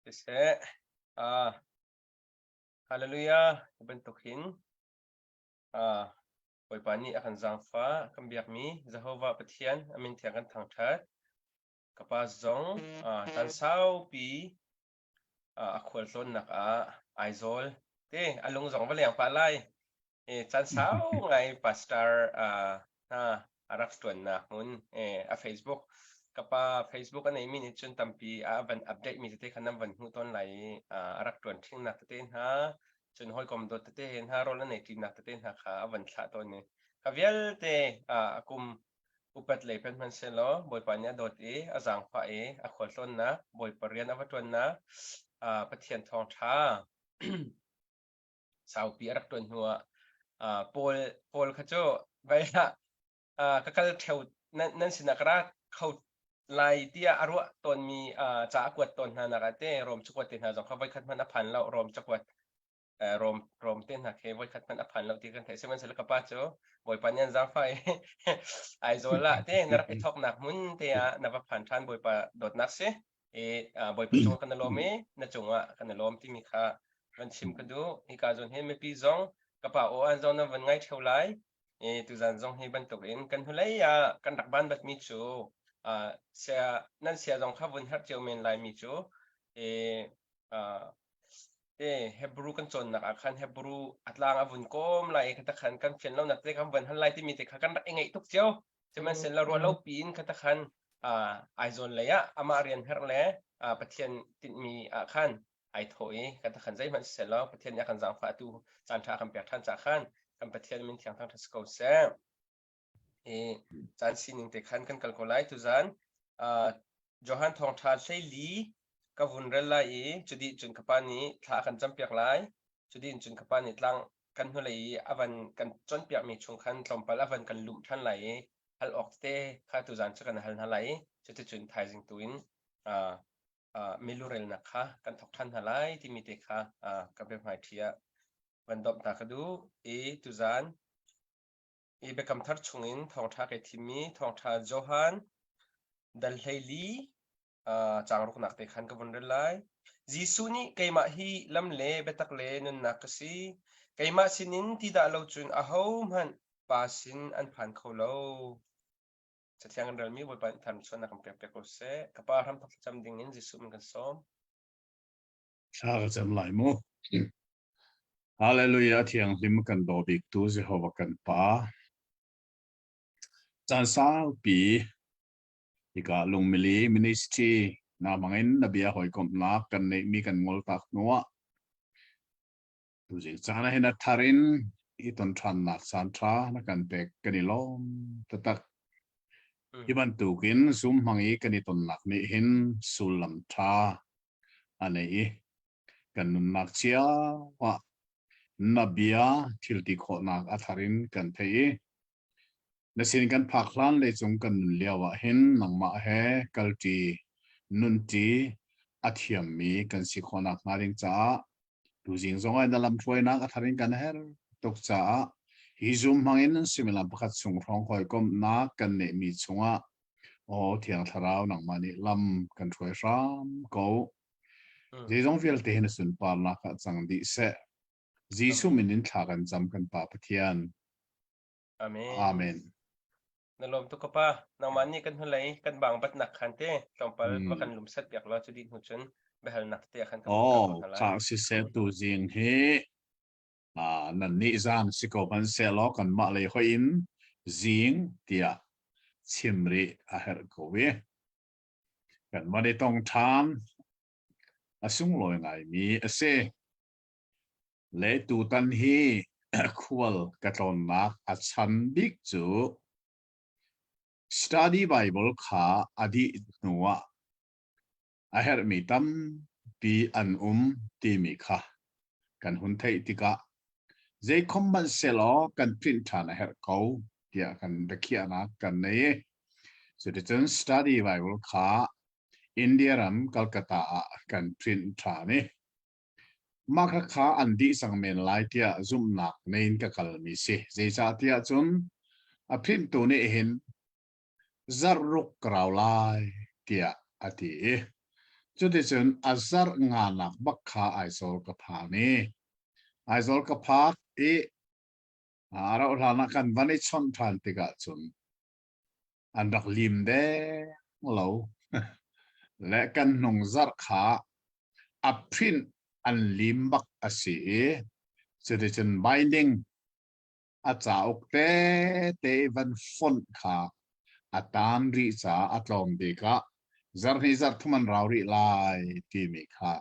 Siseh, ah, hallelujah, hi bantuk hin ah, Bawipa nih a kan zaangfah, kan biakmi Jehovah Pathian a min thiang kan thangṭhat. Ka pa zong ah, caan saupi ah, a khualtlawnnak ah Aizawl te a lung zong va leng pah lai. Caan sau ngai pastor hna a rak ṭuannak hmun a Facebook ka pa Facebook a neimi nih cun tampi a van update mi tete kha nan van hmuh tawn lai i a rak ṭuan ṭhingnak tete hna cun hawikom dawt tete he hna rawl a nei ṭinak tete hna kha a van thlah tawn i kha vialte a kum upat lei pen hmanhsehlaw Bawipa nih a dawt i a zaangfah i a khualtlawnnak Bawipa rian a va ṭuannak Pathian thawngṭha Saupi a rak ṭuan hnuah Paul Paul kha cu vai hlah ka kal ṭheo nan, nan sinah ka ra kho lai tiah a ruah tawnmi ca a kuat tawn hna nak ah te Rom cakuat te hna zong kha voikhat hmanh a phan lo Rom cakuat Rom Rom te hna khi voikhat hmanh a phan lo ti kan theih sihmanhsehlaw ka pa cu Bawipa nih an zaangfah i Aizawl ah te na rak i thawknak hmun te ah na va phan ṭhan Bawipa dawtnak si i Bawipa cungah kan i lawm i na cungah kan i lawm timi kha van chim ka duh. Hika zawn hi mipi zong ka pa aw an zong nan van ngai ṭheo lai. I tuzan zong hi bantukin kan hnulei ah kan rak ban batmi cu sia nan sia zong kha vun herh cio men lai mi cu i te Hebrew kan cawnnak ah khan Hebrew a tlang a vun kawm lai i kha khan kan fian lonak te kan van hal lai timi te kha kan rak i ngaih tuk cio. Sihmanhsehlaw ruah lo piin kha khan Aizawl lei ah amah rian herh le Pathian tinhmi ah khan ai thawh i kan khan zeihmanh siseh law Pathian nih a kan zaangfah tu caan ṭha a kan pek ṭhan caah khan kan Pathian min thiang thangṭhat si ko seh. I caan sining te khan kan kal ko lai tuzan. Johan thawngṭha 14 ka vun rel lai i cudih cun ka pa nih thla a kan campiak lai. Cudih cun ka pa nih tlang kan hnulei i a van kan cawnpiakmi chung khan tlawmpal a van kan lumh ṭhan lai i hal awk tete kha tuzan cu kan hal hna lai i cuticun thaizing tu in milurelnak kha kan thawk ṭhan hna lai timi te kha ka biahmaiṭhi ah van domh ta ka duh i tuzan i Biakam Thar chungin thawngṭha kai thimmi thawngṭha Johan dal 14 caang ruknak te khan ka vun rel lai. Jesuh nih keimah hi lam le biatak le nunnak ka si. Keimah sinin ti dah lo cun ahohmanh Pa sin an phan kho lo. Cathiang kan relmi Bawipa nih tharchuahnak kan pek piak ko seh. Ka Pa hramthok thlacam ding in Jesuh min kan sawm. Thla ka cam lai mu. Hallelujah thianghlim kan daw biktu Jehovah kan Pa. Caan saupi Hika lungmili ministry na hmangin na bia hawikomhnak kan neihmi kan ngol tak hnuah tuzing caan ah hin a thar in i ton ṭhannak caan ṭha na kan pek kan i lawm taktak. Hi bantukin Zoom hmang i kan i tonnak nih hin sullam ṭha a nei i kan nunnak cio ah na bia thil ti khawhnak a thar in kan thei i Na sin kan phak hlan leicung kan nun lio ah hin nangmah he kalṭi, nunṭi a thiammi kan si khawhnak hnga ding caah tuzing zong ah na lamhruainak a thar in kan herh tuk caah hi Zoom hmangin suimilam pakhat chung hrawng hawikomhnak kan neihmi chungah aw Thiang Thlarau nangmah nih lam kan hruai hram ko. Zeizong vialte hi na sunparnak ah cang dih seh. Jesuh min in thla kan cam kan Pa Pathian. Amen. Amen. Na lawm tuk ka pa. Nangmah nih kan hnulei kan bang batnak khan te tlawmpal va kan lumsat piak law cu dih hnu cun biahalnak tete khan kan Oh, kha siseh tu zing hi nan nih zan si ko hmanh seh law kanmah lei hoi in zing tiah chim rih a herh ko i kan van i tong ṭhan a sunglawi ngaimi a si. Le tutan hi khual ka tlawnnak a chan bik cu Study Bible kha a dih hnuah a herhmi tampi an um timi kha kan hun theih tikah zeikhom hmanh sehlaw kan print ṭhan a herh ko tiah kan biakhiahnak kan nei i cuticun Study Bible kha India ram Calcutta ah kan print ṭhan i Mah khakha an dih cang men lai tiah zumhnak nei in ka kalmi si. Zeicahtiah cun a phinhtu nih hin zarh ruk ka rau lai tiah a ti i. Cuticun a zarh nganak bak kha Aizawl ka phan i Aizawl ka phak i a rauh hlan ah kan van i chawnh ṭhan tikah cun an rak lim deng lo. Le kan hnung zarh kha a print an lim bak a si i cuticun binding a cauk tete van fonh kha a tan rih caah a tlawm bik ah zarhhnih zarhthum an rau rih lai timi kha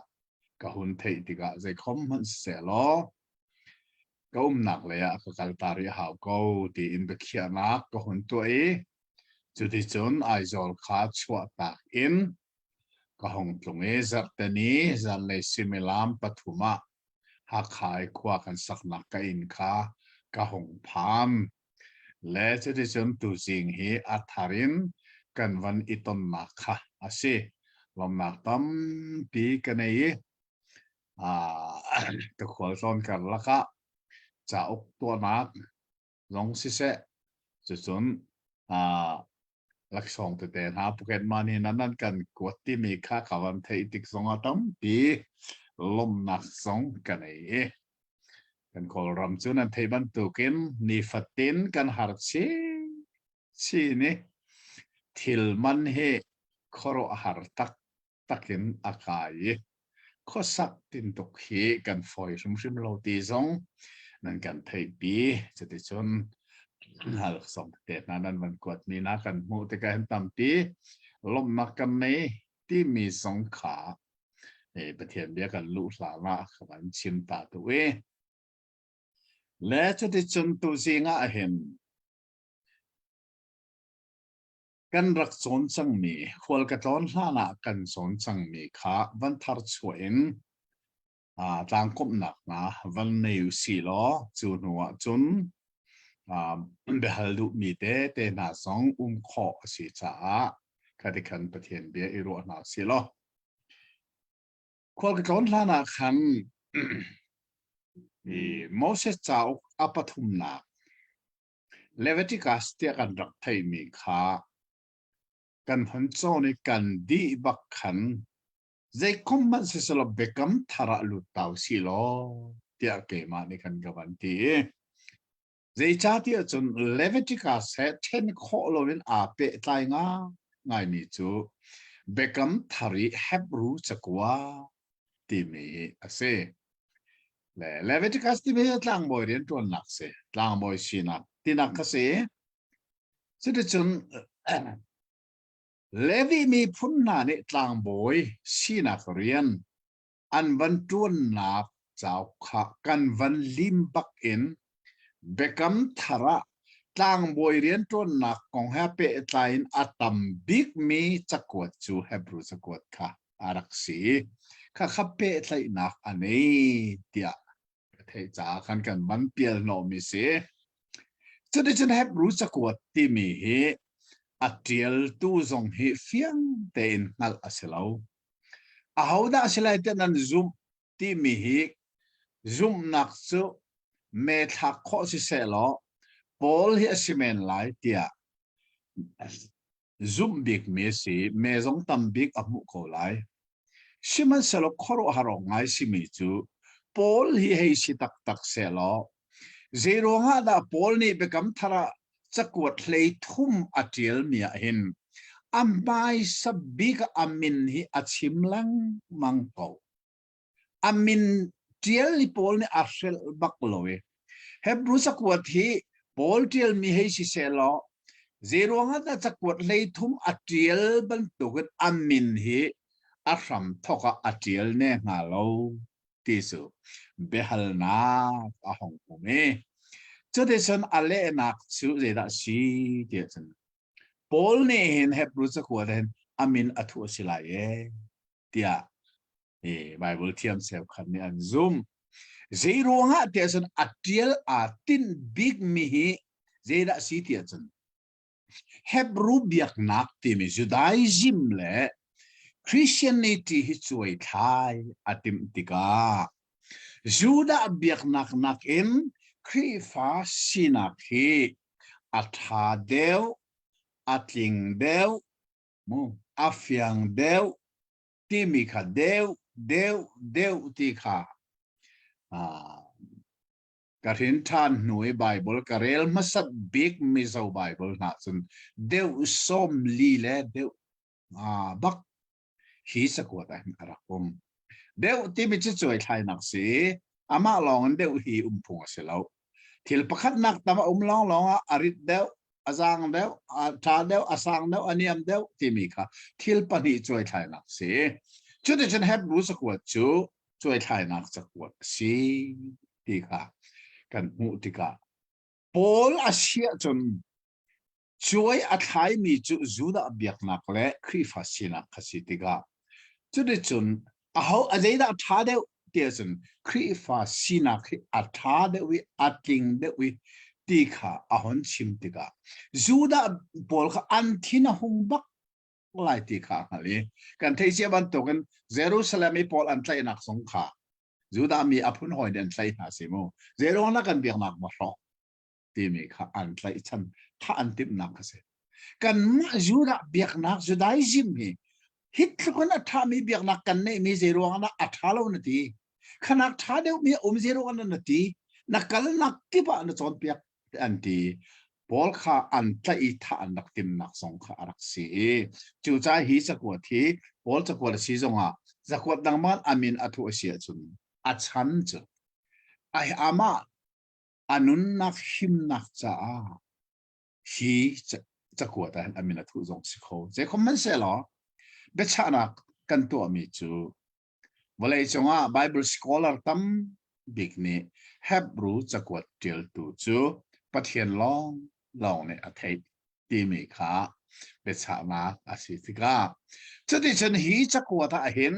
ka hun theih tikah zeikhom hmanh siseh law ka umnak lei ah ka kal ta rih a hau ko tiin biakhiahnak ka hun tuah i cuticun Aizawl kha chuahtak in ka hung tlung i zarhteni zanlei suimilam pathum ah Hakha i khua kan saknak ka inn kha ka hung phan. Le cuticun tuzing hi a thar in kan van i tonnak kha a si. Lawmnak tampi ka nei i ka khualtlawn karlak ah cauk tuahnak zong siseh, cucun laksawng tete hna pocket money nan nan kan kuat timi kha ka van theih tik zongah tampi lawmhnak zong ka nei i kan Kawlram cu nan theih bantukin nifatin kan har chin chin i thil man hi khuaruahhar tak takin a kai i khuasak tintuk hi kan fawi hrimhrim lo ti zong nan kan theihpi. Cuticun laksawng tete hna nan van kuatmi na kan hmuh tikah hin tampi lawmhnak kan nei timi zong kha Pathian bia kan luh hlan ah ka van chim ta tu i le cuticun tuzing ah hin Kan rak cawn cangmi, khual ka tlawn hlan ah kan cawn cangmi kha van thar chuah in tlangkomhnak hna van nei u sih law cu hnu ah cun biahal duhmi tete hna zong um khawh a si caah khati khan Pathian bia i ruah hna sih law khual ka tlawn hlan ah khan Moses cauk a pathumnak Leviticus tiah kan rak theihmi kha kan hun cawn i kan dih bak khan zeikhom hmanh siselaw biakam thar ah lut ta usih law tiah keimah nih khan ka van ti i zeicahtiah cun Leviticus he ṭhen khawh loin aa pehtlai ngaingaimi cu biakam thar i Hebru cakua timi hi a si. Le Leviticus timi hi tlangbawi rianṭuannak si, tlangbawi sinak tinak kha si. Cuticun Levi miphun hna nih tlangbawi sinak rian an van ṭuannak cauk kha kan van lim bak in Biakam Thar ah tlangbawi rianṭuannak kong he pehtlai in a tam bikmi cakuat cu Hebru cakuat kha a rak si. Khakha pehtlaihnak a nei tiah ka theih caah khan kan van pial hnawhmi si. Cuticun Hebru cakuat timi hi a ṭialtu zong hi fiang tein hngalh a si lo. Ahodah si lai tiah nan zumh timi hi zumhnak cu me thlak khawh siseh law Paul hi a si men lai tiah zumh bikmi a si, me zong tam bik a hmuh ko lai. Sihmanhsehlaw khuaruahhar awk ngai simi cu Paul hi hei si taktak sehlaw zeiruangah dah Paul nih Biakam Thar ah cakuat hlei thum a ṭialmi ah hin a hmaisa bik a min hi a chim lengmang ko. A min ṭial ni Paul nih a hrelh bak lo i Hebrew cakuat hi Paul ṭialmi hei si sehlaw zeiruangah dah cakuat hleithum a ṭial bantukin a min hi a hram thawk ah a ṭial ne hnga lo ti cu biahalnak a hong um i cuticun a lehnak cu zeidah si tiah cun Paul nih hin Hebrew cakuat hin a min a thuh a si lai ee tiah Bible thiam cheukhat nih an zumh. Zei ruangah tiah cun a ṭial aa tinh bikmi hi zeidah si tiah cun Hebrew biaknak timi Judaism le Christianity hi cuai thlai a timh tikah Judah biaknak nakin Khrihfa sinak hi a ṭha deuh, a tling deuh, a fiang deuh. timi kha deuh deuh deuh ti kha ka hrin ṭhan hnu i Baibal ka rel hmasat bik Mizo Baibal hna cun deuh 40 le deuh bak hi cakuat ah hin a rak um. Deuh timi cu cuai thlainak si amah lawng in deuh hi um phung a si lo. Thil pakhatnak tam a um lawnglawng ah a rit deuh, a zaang deuh, a ṭha deuh, a sang deuh, a niam deuh timi kha thil pahnih cuai thlainak si. Cuticun Hebrew cakuat cu cuai thlainak cakuat a si ti kha kan hmuh tikah Paul a siah cun Cuai a thlaimi cu Judah biaknak le Khrihfa sinak kha si tikah cuticun aho a zeidah ṭha deuh ti ahcun Khrihfa sinak hi a ṭha deuh i a tling deuh i ti kha a hon chim tikah Judah pawl kha an thin a hung bak lai ti kha a hngalh i kan theih cia bantukin Jerusalem i pawl an tlaihnak zong kha Judah mi a phun hawi nih an tlaih hna si mu. Zeiruang dah kan biaknak ma hrawk? Timi kha an tlaihchan thah an timhnak a si. Kanmah Judah biaknak Judaism hi hi tluk in a ṭhami biaknak kan neihmi zeiruang ah a ṭha lo na ti? Khanak ṭha deuhmi a um zeiruang ah na ti? Na kalnak kip ah na cawnpiak an ti. Paul kha an tlaih i thah an rak timnak zong kha a rak si i cucaah hi cakuat hi Paul cakuat a si zongah cakuat dangman a min a thuh a si ahcun a chan cu ai amah a nunnak himnak caah hi cakuat ah hin a min a thuh zong si kho. Zeikhom hmanhsehlaw biachahnak kan tuahmi cu vawlei cungah Bible scholar tam bik nih Hebrew cakuat ṭialtu cu Pathian lawng lawng nih a theih timi kha biachahnak a si tikah cuticun hi cakuat ah hin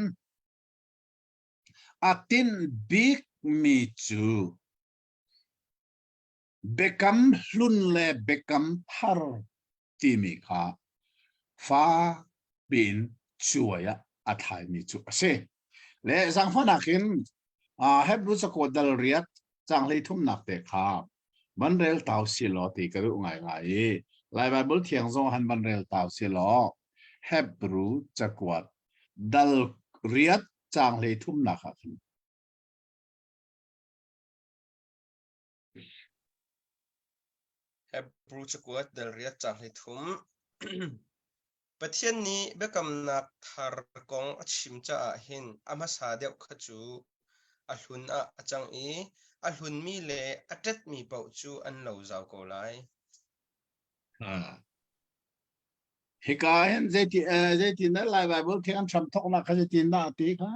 a tinh bikmi cu Biakam hlun le biakam thar timi kha fa piin cuai ah a thlaimi cu a si. Le zaangfahnak in Hebrew cakuat dal riat caang 33nak te kha van rel tau si law ti ka duh ngaingai i Lai Baibal Thiang zong han van rel tau si law Hebrew cakuat dal riat caang 33nak ah khan. Hebru cakuat dal riat caang 33. Pathian nih biakamnak thar kong a chim caah hin a hmasa deuh kha cu a hlun ah a cang i a hlunmi le a ṭetmi paoh cu an lo zau ko lai. Hika hin zeiti zeitin dah Lai Baibal thiang an hram thawknak kha zeitin dah a ti kha?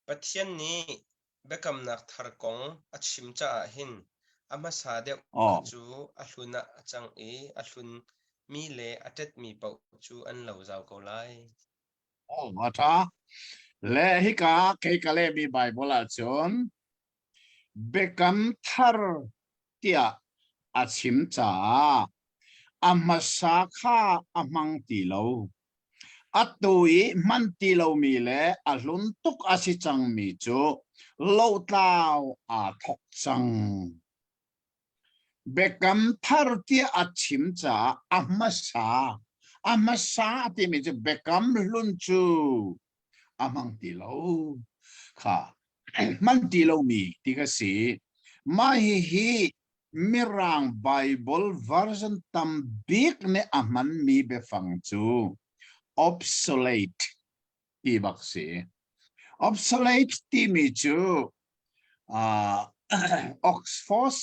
Pathian nih biakamnak thar kong a chim caah hin a hmasa deuh kha cu a hlun ah a cang i a hlunmi le a ṭetmi paoh cu an lo zau ko lai. Oh, a ṭha. Le hika kei ka lehmi Baibal ahcun biakam thar tiah a chim caah a hmasa kha a hmang ti lo. Atu i hman ti lomi le a hlun tuk a si cangmi cu lotlau aa thawk cang. Biakam thar tiah a chim caah a hmasa a hmasa timi cu biakam hlun cu a hmang ti lo kha hman ti lomi ti ka si. Mah hihi Mirang Baibal version tam bik nih a hmanmi biafang cu obsolete ti bak si. Obsolete timi cu uh, Oxford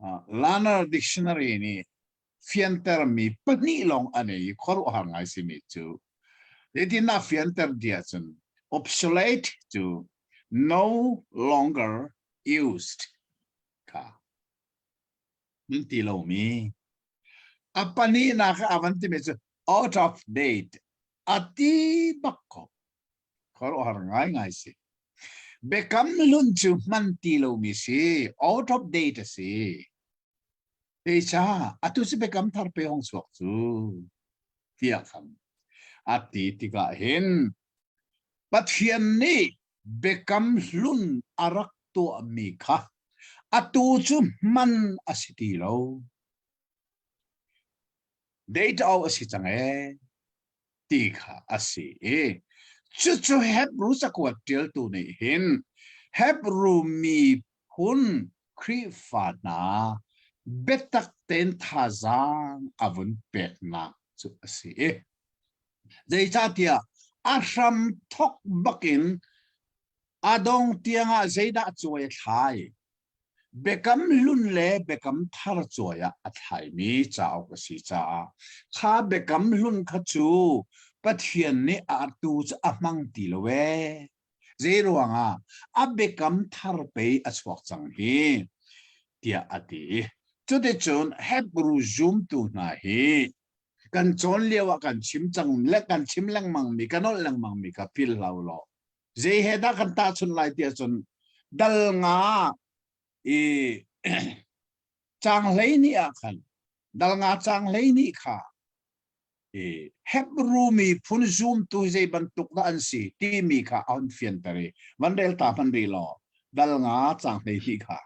uh, Learner Dictionary nih fiantermi pahnih lawng a nei i khuaruahhar ngai simi cu zeitin dah fianter ti ahcun obsolete cu no longer used kha min ti lomi a pahnihnak a van timi cu out of date a ti bak ko khuaruahhar ngai ngai si biakam hlun cu hman ti lomi si out of date a si Teica atu si biakam thar pe hong chuak cu tiah khan a ti tikah hin Pathian nih biakam hlun a rak tuahmi kha atu cu hman a si ti lo. Date out a si cang ee. ti kha a si i cucu Hebru cakuat ṭialtu nih hin Hebru miphun Khrihfa hna biatak tein thazaang a vun peknak cu a si i zeicahtiah a hram thok bakin a dong tiangah zeidah cuai a thlai? Biakam Hlun le Biakam Thar cuai ah a thlaimi cauk a si caah kha Biakam Hlun kha cu Pathian nih a tu cu a hmang ti lo ee. Zei ruangah a biakam thar pei a chuak cang hi tiah a ti. Cuticun Hebru zumtu hna hi kan cawn lio ah kan chim cang le kan chim lengmang mi kan olh lengmang mi kha phil hlah u law zei he dah kan tahchunh lai tiah cun dal nga i cang hlei ni ah khan dal nga cang hlei ni kha i Hebru miphun zumtu zei bantuk dah an si timi kha a hun fianter i van rel ta hman rih law dal nga cang hlei hi kha.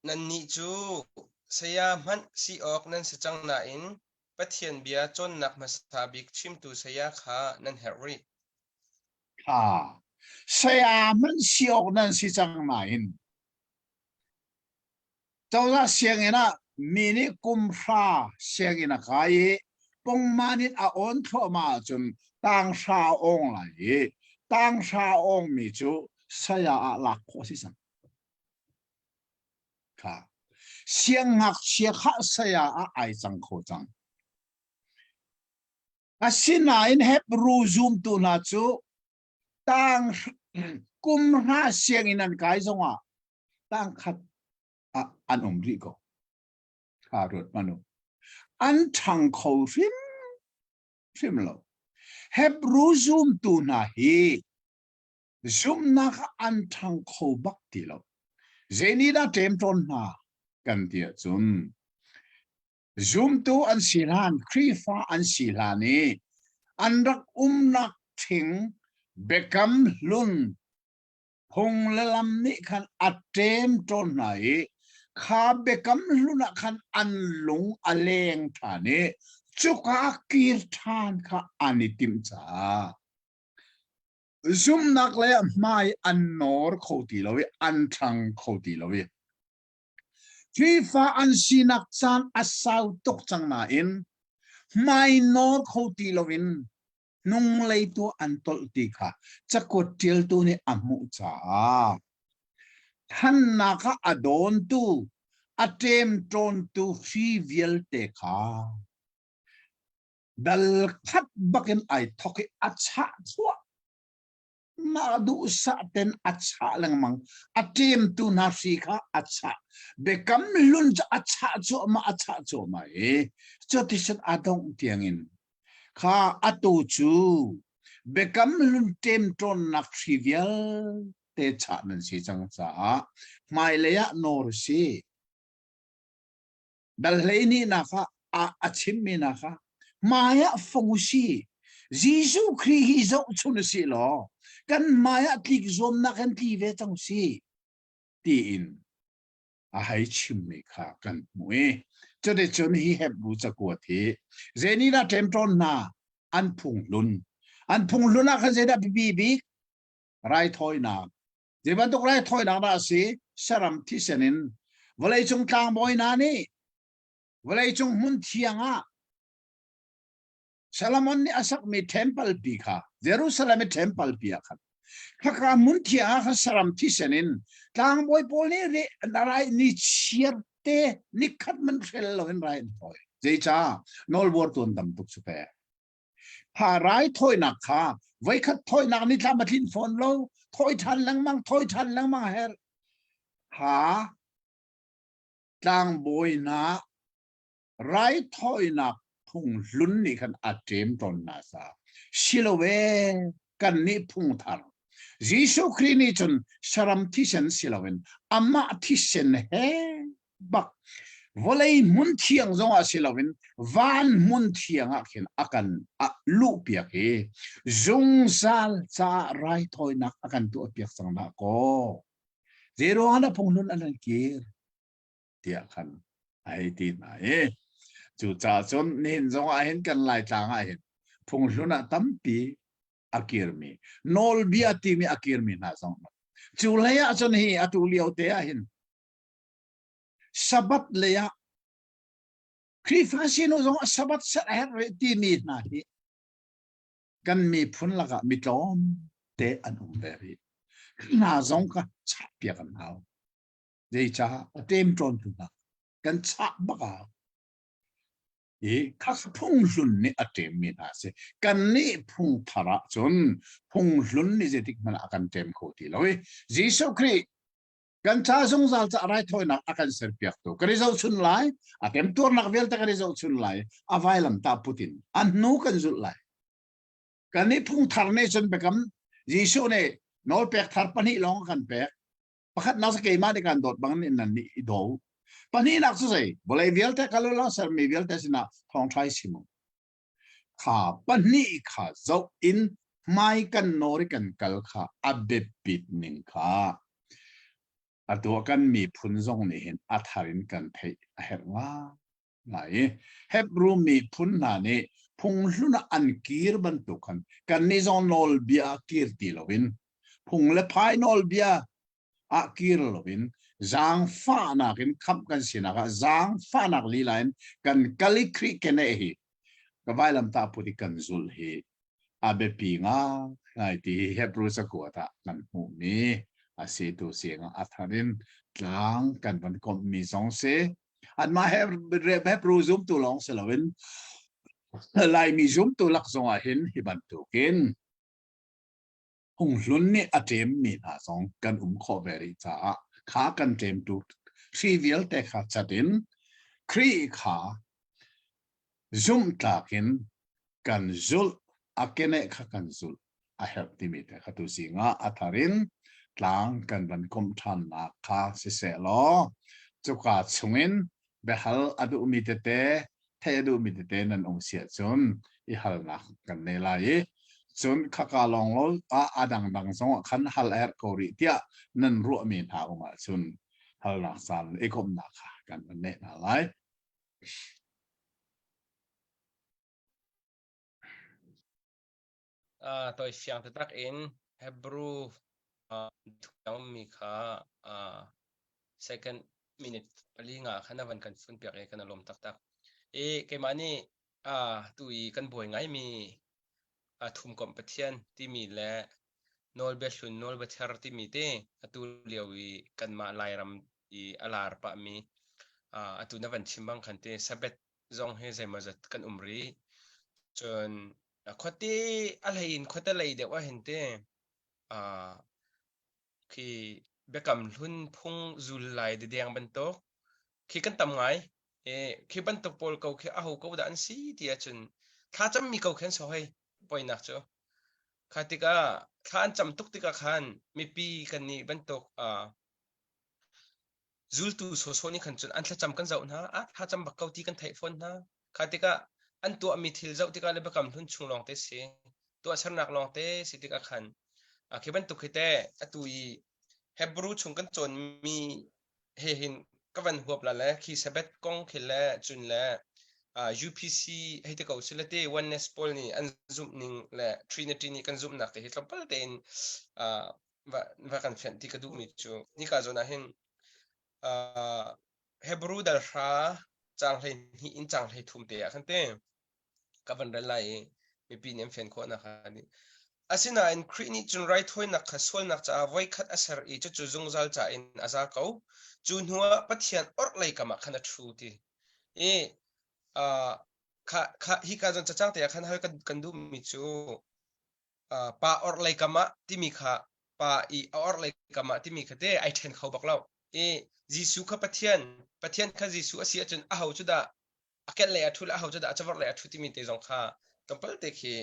Nannih cu saya hmanh si awk nan si cang nain Pathian bia cawnnak hmasa bik chimtu saya kha nan herh rih. Kha saya hmanh si awk nan si cang nain cozah sianginn ah mi nih kum hra sianginn a kai i pongman in a awn thluahmah ahcun tanghra a awng lai i tanghra a awngmi cu saya ah lak khawh a si cang. Kha siangngakchia kha saya ah ai cang kho cang. Asinain Hebru zumtu hna cu tang kum hra sianginn an kai zongah tangkhat ah an um rih ko. Kha ruat hmanh u. An ṭhang kho hrim hrim lo. Hebru zumtu hna hi zumhnak ah an ṭhang kho bak ti lo. Zei dah ṭemṭawn hna kan ti ahcun zumtu an si hlan, Khrihfa an si hlan i an rak umnak ṭhing biakam hlun phung le lam nih khan a ṭemṭawn hna i kha biakam hlun ah khan an lung a leng ṭhan i cuka kir ṭhan kha an i timh caah zumhnak lei ah hmai an nawr kho ti lo i an ṭhang kho ti lo i Khrihfa an sinak caan a sau tuk cang nain hmai nawr kho ti loin hnunglei tu an tolh ti kha cakuat ṭialtu nih a hmuh caah thannak ah a dawntu a ṭemṭawntu hri vialte kha dal khat bakin ai thok i a chah chuah mah duhsah ten a chah lengmang a ṭemtu hna hri kha a chah biakam hlun cu a chah cuahmah a chah cuahmah i cuticun a dongh tiangin kha atu cu biakam hlun ṭemṭawnnak hri vialte chah nan si cang caah hmailei ah nawr si Dal hleihnih ah a chimmi nak ah hmai ah fong u si. Jesuh Khrih hi zohchun u si law kan hmai ah tlik zuamnak in tli ve cang si tiin a hei chimmi kha kan hmuh i cuticun hi Hebru cakuat hi zeinih dah ṭemṭawn hna an phunghlun an phunghlun ah khan zeidah biapi bik raithawinak Zei bantuk raithawinak dah a si? Saram thisen in vawleicung tlangbawi hna nih vawleicung hmun thiang ah Solomon nih a sakmi temple pi kha Jerusalem i temple pi ah khan khaka hmun thiang ah khan saram thisen in tlangbawi pawl nih rai ni chiar te nikhat man hrel lo in rai an thawi. Zeicah nawlbuar tuan tam tuk su pe. Pha raithawinak kha voikhat thawinak nih thlam a tlin fawn lo thawi ṭhan lengmang thawi ṭhan lengmang a herh. Ha tlangbawi hna raithawinak phung hlun nih khan a ṭem tawn hna sa siloe kan nih phung thar Jesuh Khrih nih cun saram thisen si loin amah thisen he bak vawlei hmun thiang zong ah si loin van hmun thiang ah khin a kan luh piak i zungzal caah raithawinak a kan tuah piak cang dah kaw zeiruang ah phunghlun an an kir tiah khan a hei ti hna i. Cucaah cun nihin zong ah hin kan Laitlang ah hin phunghlun ah tampi a kirmi nawlbia timi a kirmi hna zong cu hlei ah cun hi atu lio te ah hin Sabbath lei ah Khrihfa sinu zong a Sabbath ser a herh rih timi hna hi kan miphun lakah mi tlawm te an um ve rih. Hna zong ka chah piak an hau. Zeicah a ṭemṭawn tu hna kan chah bak ah i kha phunghlun nih a ṭemmi hna a si. Kannih phungthar ah cun phunghlun nih zeitik hmanh ah a kan ṭem kho ti lo i Jesuh Khrih kan ca zungzal ca raithawinak a kan serpiaktu kan i zohchun lai, a temtuarnak vialte kan i zohchun lai, a vailamtah put in a hnu kan zulh lai. Kannih phungthar nih cun biakam Jesuh nih nawlpek thar pahnih lawng a kan pek. Pakhatnak cu keimah nih kan dawt bang nih nan nih i daw. Pahnihnak cu zei? Vawlei vialte kal u law sermi vialte sinah thawngṭha i chim u. Kha pahnih kha zoh in hmai kan nawr i kan kal kha a biapit ning kha atu ah kan miphun zong nih hin a thar in kan theih a herh ngai i Hebrew miphun hna nih phunghlun ah an kir bantuk khan kannih zong nawlbia ah kir ti loin phung le phai nawlbia ah kir loin zaangfahnak in khamh kan sinak ah zaangfahnak lila in kan kal i Khrih keneh hi ka vailamtah put i kan zulh hi a biapi ngai ti hi Hebrew cakuat ah kan hmuhmi a si tu siang a thar in tlang kan van komhmi zong si anmah Hebrew zumtu lawng si loin Laimi zumtu lak zong ah hin hi bantukin phunghlun nih a ṭemmi hna zong kan um khawh ve rih caah kha kan ṭemtu hri vialte kha cat in Khrih kha zumhtlak in kan zulh a keneh kha kan zulh a herh timi te kha tu zingah a thar in tlang kan van komh ṭhannak kha siseh law cuka chungin biahal a duhmi tete theih a duhmi tete nan um si ahcun i halnak kan nei lai i cun khaka lawng lo ah a dangdang zong ah khan hal a herh ko rih tiah nan ruahmi hna um ahcun halnak caan i komhnak kha kan van neih hna lai. Toi fiang taktak in Hebrew mi kha second minute pali nga khan a van kan fun piak i kan alawm taktak. I keimah nih tu i kan buai ngaimi thumkomh Pathian timi le nawlbia hlun nawlbia thar timi te atu lio i kanmah Lairam i a lar pahmi atu na van chim bang khan te Sabbath zong hi zeimawzat kan um rih. Cun khuate a hlei in khuate lei deuh ah hin te khi biakam hlun phung zul lai dedeng bantuk khi kan tam ngai. E, khi bantuk pawl ko khi aho ko dah an si ti ahcun thlacammi ko khi an so hei poinak cu. Kha tikah thla an cam tuk tikah khan mipi kan nih bantuk Zultu sawsawh nih khan cun an thlacam kan zoh hna, ah thlacam bak ko ti kan theih fawn hna. Kha tikah an tuahmi thil zoh tikah le biakam hlun chung lawngte si, tuahsernak lawngte si tikah khan khi bantuk hi teh atu i Hebrew chung kan cawnmi he hin ka van huap la le khi Sabbath kong khi le cun le UPC hei ti ko si le te oneness pawl nih an zumh ning le Trinity nih kan zumhnak te hi tlawmpal tein va, va kan fianh ti ka duhmi cu nika zawn ah hin uh, Hebrew dal hra caang hlei hnih in caang hlei thum te ah khan te ka van rel lai i mipi nih an fian khawh nak nih asinain Khrih nih cun raithawinak kha sualnak caah voikhat a ser i cucu zungzal ca in a za ko cu hnuah Pathian orhlei kam ah khan a ṭhu ti i uh, kha kha hi ka zon cacang te ah khan hal kan, kan duhmi cu pa orhlei kam ah timi kha pa i a orhlei kam ah timi kha te ai ṭhen kho bak lo. I Jesuh kha Pathian, Pathian kha Jesuh a si ahcun aho cu dah a kehlei a ṭhu le aho cu dah a cavorhlei a ṭhu timi te zong kha tlawmpal te khi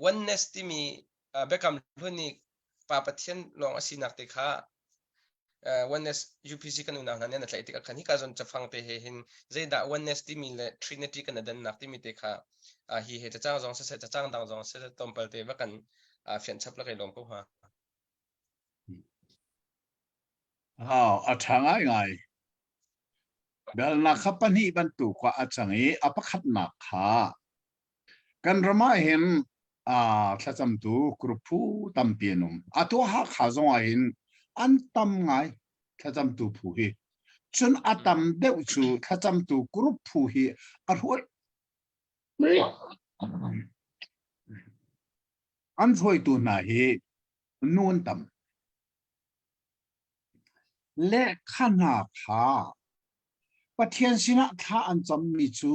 oneness timi biakam hlun i Pa Pathian lawng a sinak te kha oneness UPC kan unau hna nih an tlaih tikah khan hika zawn cafang te he hin zeidah oneness timi le trinity kan dannak timi te kha hi he cacang zong siseh cacang dang zong siseh tlawmpal te va kan fianh chap la kai lawm ko hnga. A ṭha ngaingai. Biahalnak kha pahnih bantuk ah a cang i a pakhatnak kha kan ram ah hin thlacamtu group phu tampi an um. Atu Hakha zong ah hin an tam ngai thlacamtu phu hi. Cun a tam deuh cu thlacamtu group phu hi a hruai an hruaitu hna hi nu an tam. Lehkha hna kha Pathian sinah thla an cammi cu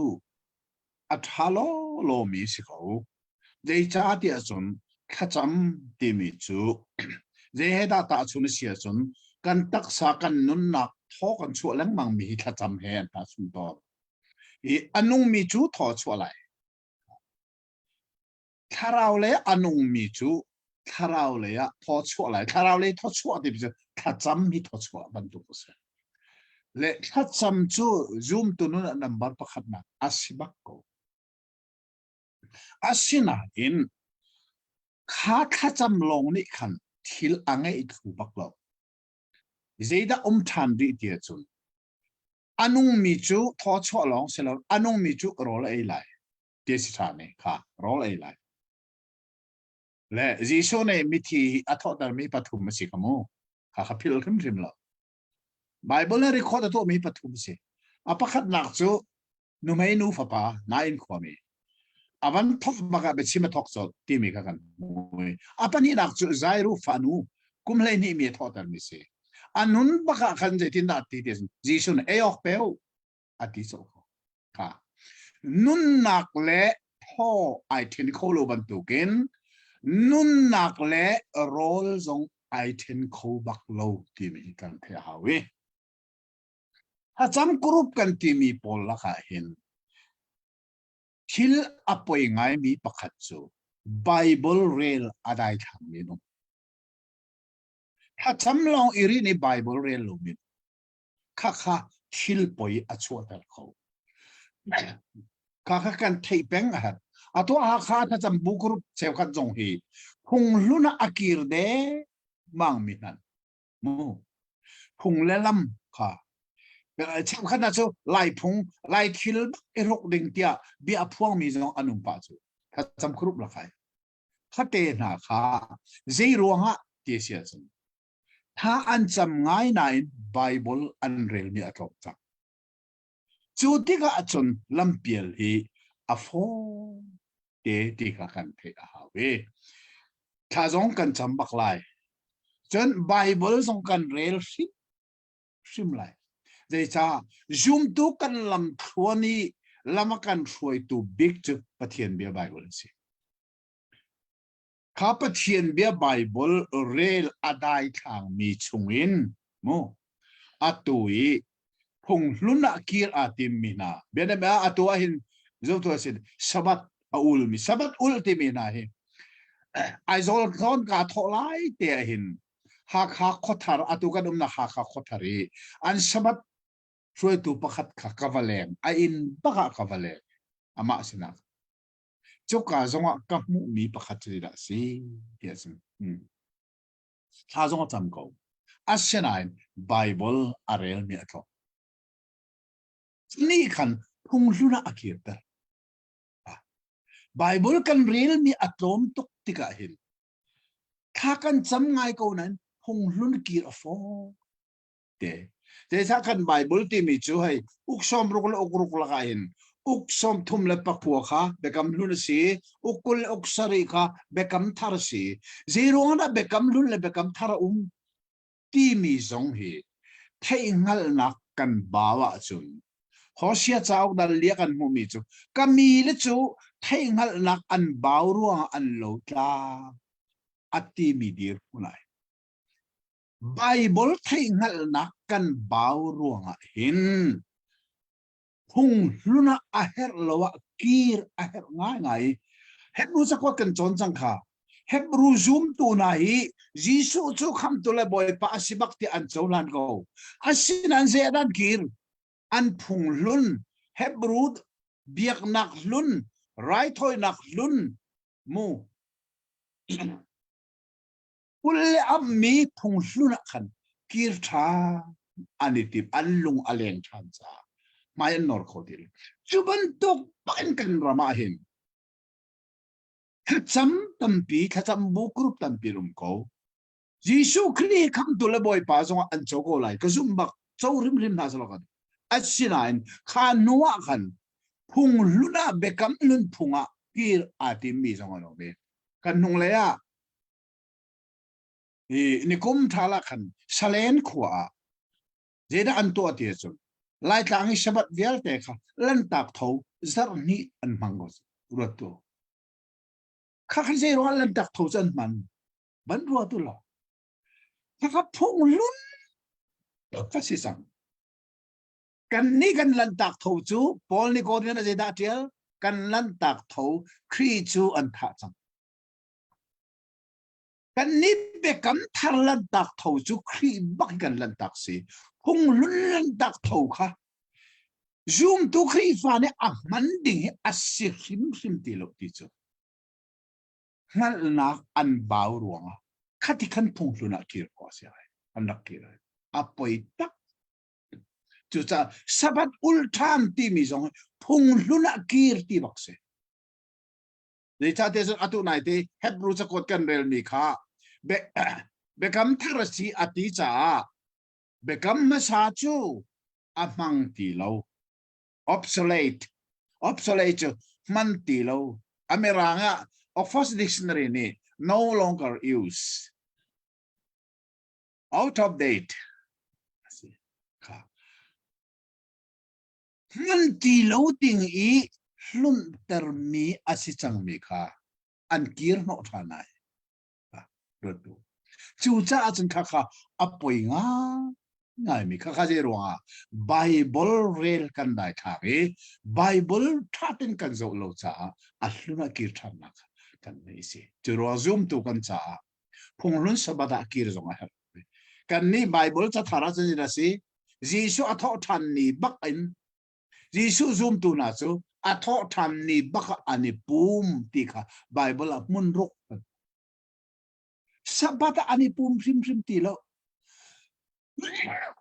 a ṭha lawlawmi si ko. Zeicahtiah cun thlacam timi cu zei he dah tahchun a si ahcun kan taksa kan nunnak thaw kan chuah lengmangmi hi thlacam he an tahchun tawn. I a nungmi cu thaw a chuah lai. Thlarau lei a nungmi cu thlarau lei ah thaw chuah lai. Thlarau lei thaw chuah ti cu thlacam hi thaw chuah bantuk a si. Le thlacam cu zumtu nun ah number pakhatnak a si bak ko. Asinain kha thlacam lawng nih khan thil a ngeih thlu bak lo. Zeidah um ṭhan rih ti ahcun a nungmi cu thaw chuah lawng si lo, a nungmi cu rawl a ei lai. Ti si ṭhan i kha rawl ei lai. Le Jesuh nih mithi a thawhtermi pathum a si kha mu. Kha kha philh hrimhrim lo. Bible nih record a tuahmi pathum a si. A pakhatnak cu nuhmei nu fapa nain khuami. A van thok bak ah biachim a thok colh timi kha kan hmu. A pahnihnak cu Jairu fanu kum 12 mi a thawhtermi si. A nun bak ah khan zeitindah ti ti Jesuh nih ei awk pe u a ti colh ko. Kha nunnak le thaw ai then kho lo bantukin nunnak le rawl zong ai then kho bak lo timi hi kan theih a hau i thlacam group kan timi pawl lakah hin thil a poi ngaimi pakhat cu Bible rel a daithlang min um. Thlacam lawng i rin i Bible rel lo min. Khakha thil poi a chuahter kho. Khakha kan theih peng a herh. Atu Hakha thlacam bu group cheukhat zong hi phung hlun ah a kir de mang mi hnan. Mu. Phung le lam kha cheukhat hna cu lai phung lai thil bak i hruk ding tiah bia a phuang mi zong an um pah cu thlacam group lakai khate hna kha zei ruangah ti si ahcun Thla an cam ngai nain Baibal an relmi a tlawm cang. Cu tikah cun lampial hi a fawi te ti kha kan theih a hau i thla zong kan cam bak lai. Cun Baibal zong kan rel hrim hrim lai. Zeicah zumtu kan lam thluan i lam a kan hruaitu bik cu Pathian bia Baibal a si. Kha Pathian bia Baibal rel a daithlangmi chungin mu atu i phunghlun ah kir aa timmi hna bianabia ah atu ah hin zotu a sin Sabbath a ulmi Sabbath ul timi hna hi Aizawl tlawn kaa thawh lai te ah hin Hakha khuathar atu kan umnak Hakha khuathar i an Sabbath hruaitu pakhat kha ka va leng a inn bak ah ka va leng amah sinah Cuka zongah ka hmuhmi pakhat cu zeidah a si ti a si. Hmm. Thla zong a cam ko. Asinain Bible a relmi a tlawm. Ni khan phunghlun ah a kirter. Bible kan relmi a tlawm tuk tikah hin thla kan cam ngai ko nain phunghlun kir a fawi. Te. Zeicah kan Bible timi cu hei uk 60 le uk ruk lakah hin uk 34 kha biakam hlun a si, uk 20 le uk sarih kha biakam thar a si. Zei ruangah dah biakam hlun le biakam thar a um timi zong hi theihhngalhnak kan bau ahcun Hosea cauk dal lia kan hmuhmi cu ka mi le cu theihhngalhnak an bau ruangah an lotla a timi dirhmun ai. Baibal theihhngalhnak kan bau ruangah hin phunghlun ah a herh lo ah kir a herh ngaingai i Hebru cakuat kan cawn cang kha. Hebru zumtu hna hi Jesuh cu khamtu le Bawipa a si bak tiah an cohlan ko. Asinain zei ah dah an kir? An phunghlun, Hebru biaknak hlun, raithawinak hlun, mu Kulh le amhmi phunghlun ah khan kir ṭhan an i tim, an lung a leng ṭhan caah. Hmai an nor kho ti lo. Cu bantuk bakin kan ram ah hin thlacam tampi, thlacam bu group tampi um ko. Jesuh Khrih khamtu le Bawipa zongah an co ko lai. Ka zumh bak co hrimhrim hna selaw kan. Asinain kha hnu ah khan phung hlun ah biakam hlun phung ah kir aa timmi zong an um i kan hnunglei ah i nikum ṭhal ah khan Salen khua ah zeidah an tuah ti ahcun Laitlang i Sabbath vialte kha lantak tho zarh hnih an hmang ko ruat tu. Kha khan zei ruangah lantak tho cu an hman? Ban rua tu lo. Khakha phung hlun ka si cang. Kan nih kan lantak tho cu Paul nih Korinth ah zeidah a ṭial? Kan lantak tho Khrih cu an thah cang. Kan nih biakam thar lantak tho cu Khrih bak kan lantak si. Phung hlun lantak tho kha zumtu Khrihfa nih a hman ding hi a si hrimhrim ti lo ti cu. Hngalhnak an bau ruangah khati khan phung hlun ah kir khawh a si ai. An rak kir ai. A poi tak. Cucaah Sabbath ul ṭhan timi zong phung hlun ah kir ti bak si. Zeicahtiah cun atu nai te Hebrew cakuat kan relmi kha biakam thar a si a ti caah biakam hmasa cu a hmang ti lo. Obsolete. Obsolete cu hman ti lo. A mirang ah Oxford Dictionary nih no longer use. Out of date. Kha. Hman ti lo ding i hlunhtermi a si cangmi kha an kir hnawh ṭhan ai. Ruat tu. Cucaah cun khakha a poi ngaingaimi khakha zei ruangah Bible rel kan daithlak i Bible ṭha tein kan zoh lo caah a hlun ah kir ṭhannak kan nei si. Cu ruang zumtu kan caah phunghlun Sabbath ah kir zong a herh. Kan nih Bible cathar ah cun a si Jesuh a thawh ṭhan ni bak in Jesuh zumtu hna cu a thawh ṭhan ni bak ah an i pum ti kha Baibal ah hmun ruk Sabbath ah an i pum hrimhrim ti lo.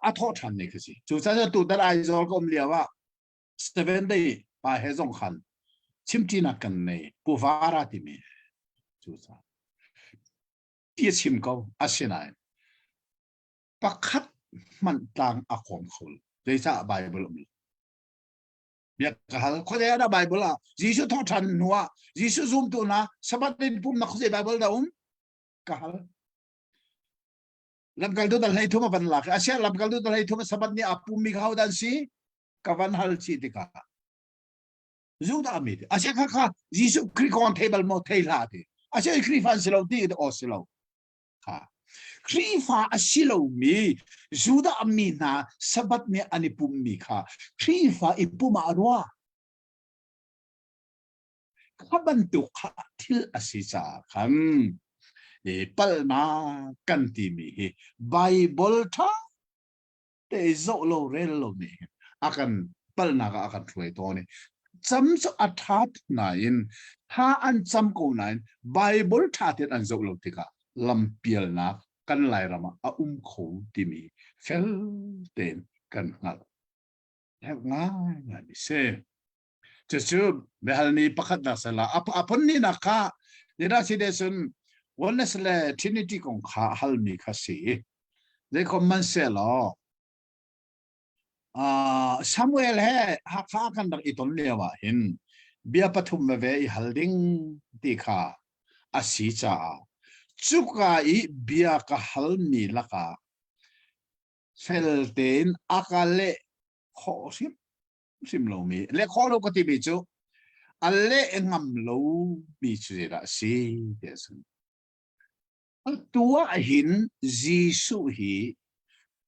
A thawh ṭhan ni kha si. Cucaah tutan Aizawl ka um lio ah Seven Day pa he zong khan chimṭinak kan nei Puvara timi cucaah ti a chim ko asinain pakhat hmanh tlang a kawm kho lo. Zeicah Bible um lo? Biak ka hal. Khuazei ah dah Bible ah Jesuh thawhṭhan hnu ah Jesuh zumtu hna Sabbath in pumnak khuazei Bible dah um? Ka hal. Lamkaltu dal hlei thum a van lak. Asia lamkaltu dal hlei thum Sabbath ni a pummi kha hodah an si? Ka van hal chih tikah Judah mi ti. Asia kha kha Jesuh Khrih kong thei bal maw thei hlah ti. Asia Khrihfa an si lo ti aw si lo. Kha. Khrihfa a si lomi Judah mi hna Sabbath ni an i pummi kha Khrihfa i pum ah ruah. Kha bantuk kha thil a si caah khan i palhnak kan timi hi Bible ṭha te zoh lo rel lo nih hin a kan palhnak ah a kan hruai tawn i cam cu a ṭha tuk nain tha an cam ko nain Bible ṭha tein an zoh lo tikah lampialnak kan Lairam ah a um kho timi fel tein kan hngalh. Herh ngaingai mi si. Cucu biahalmi pakhatnak sala a phunhnihnak kha Nida si de cun oneness le Trinity kong kha halmi kha si. Zeikhom man selaw Samuel he Hakha kan rak i ton lio ah hin bia pathum veve i hal ding ti kha a si caah cuka i bia ka halmi lakah fel tein a ka leh khawh hrim hrim lomi leh khawh lo ka timi cu a leh ngam lomi cu zeidah a si ti a si. Atu ah hin Jesuh hi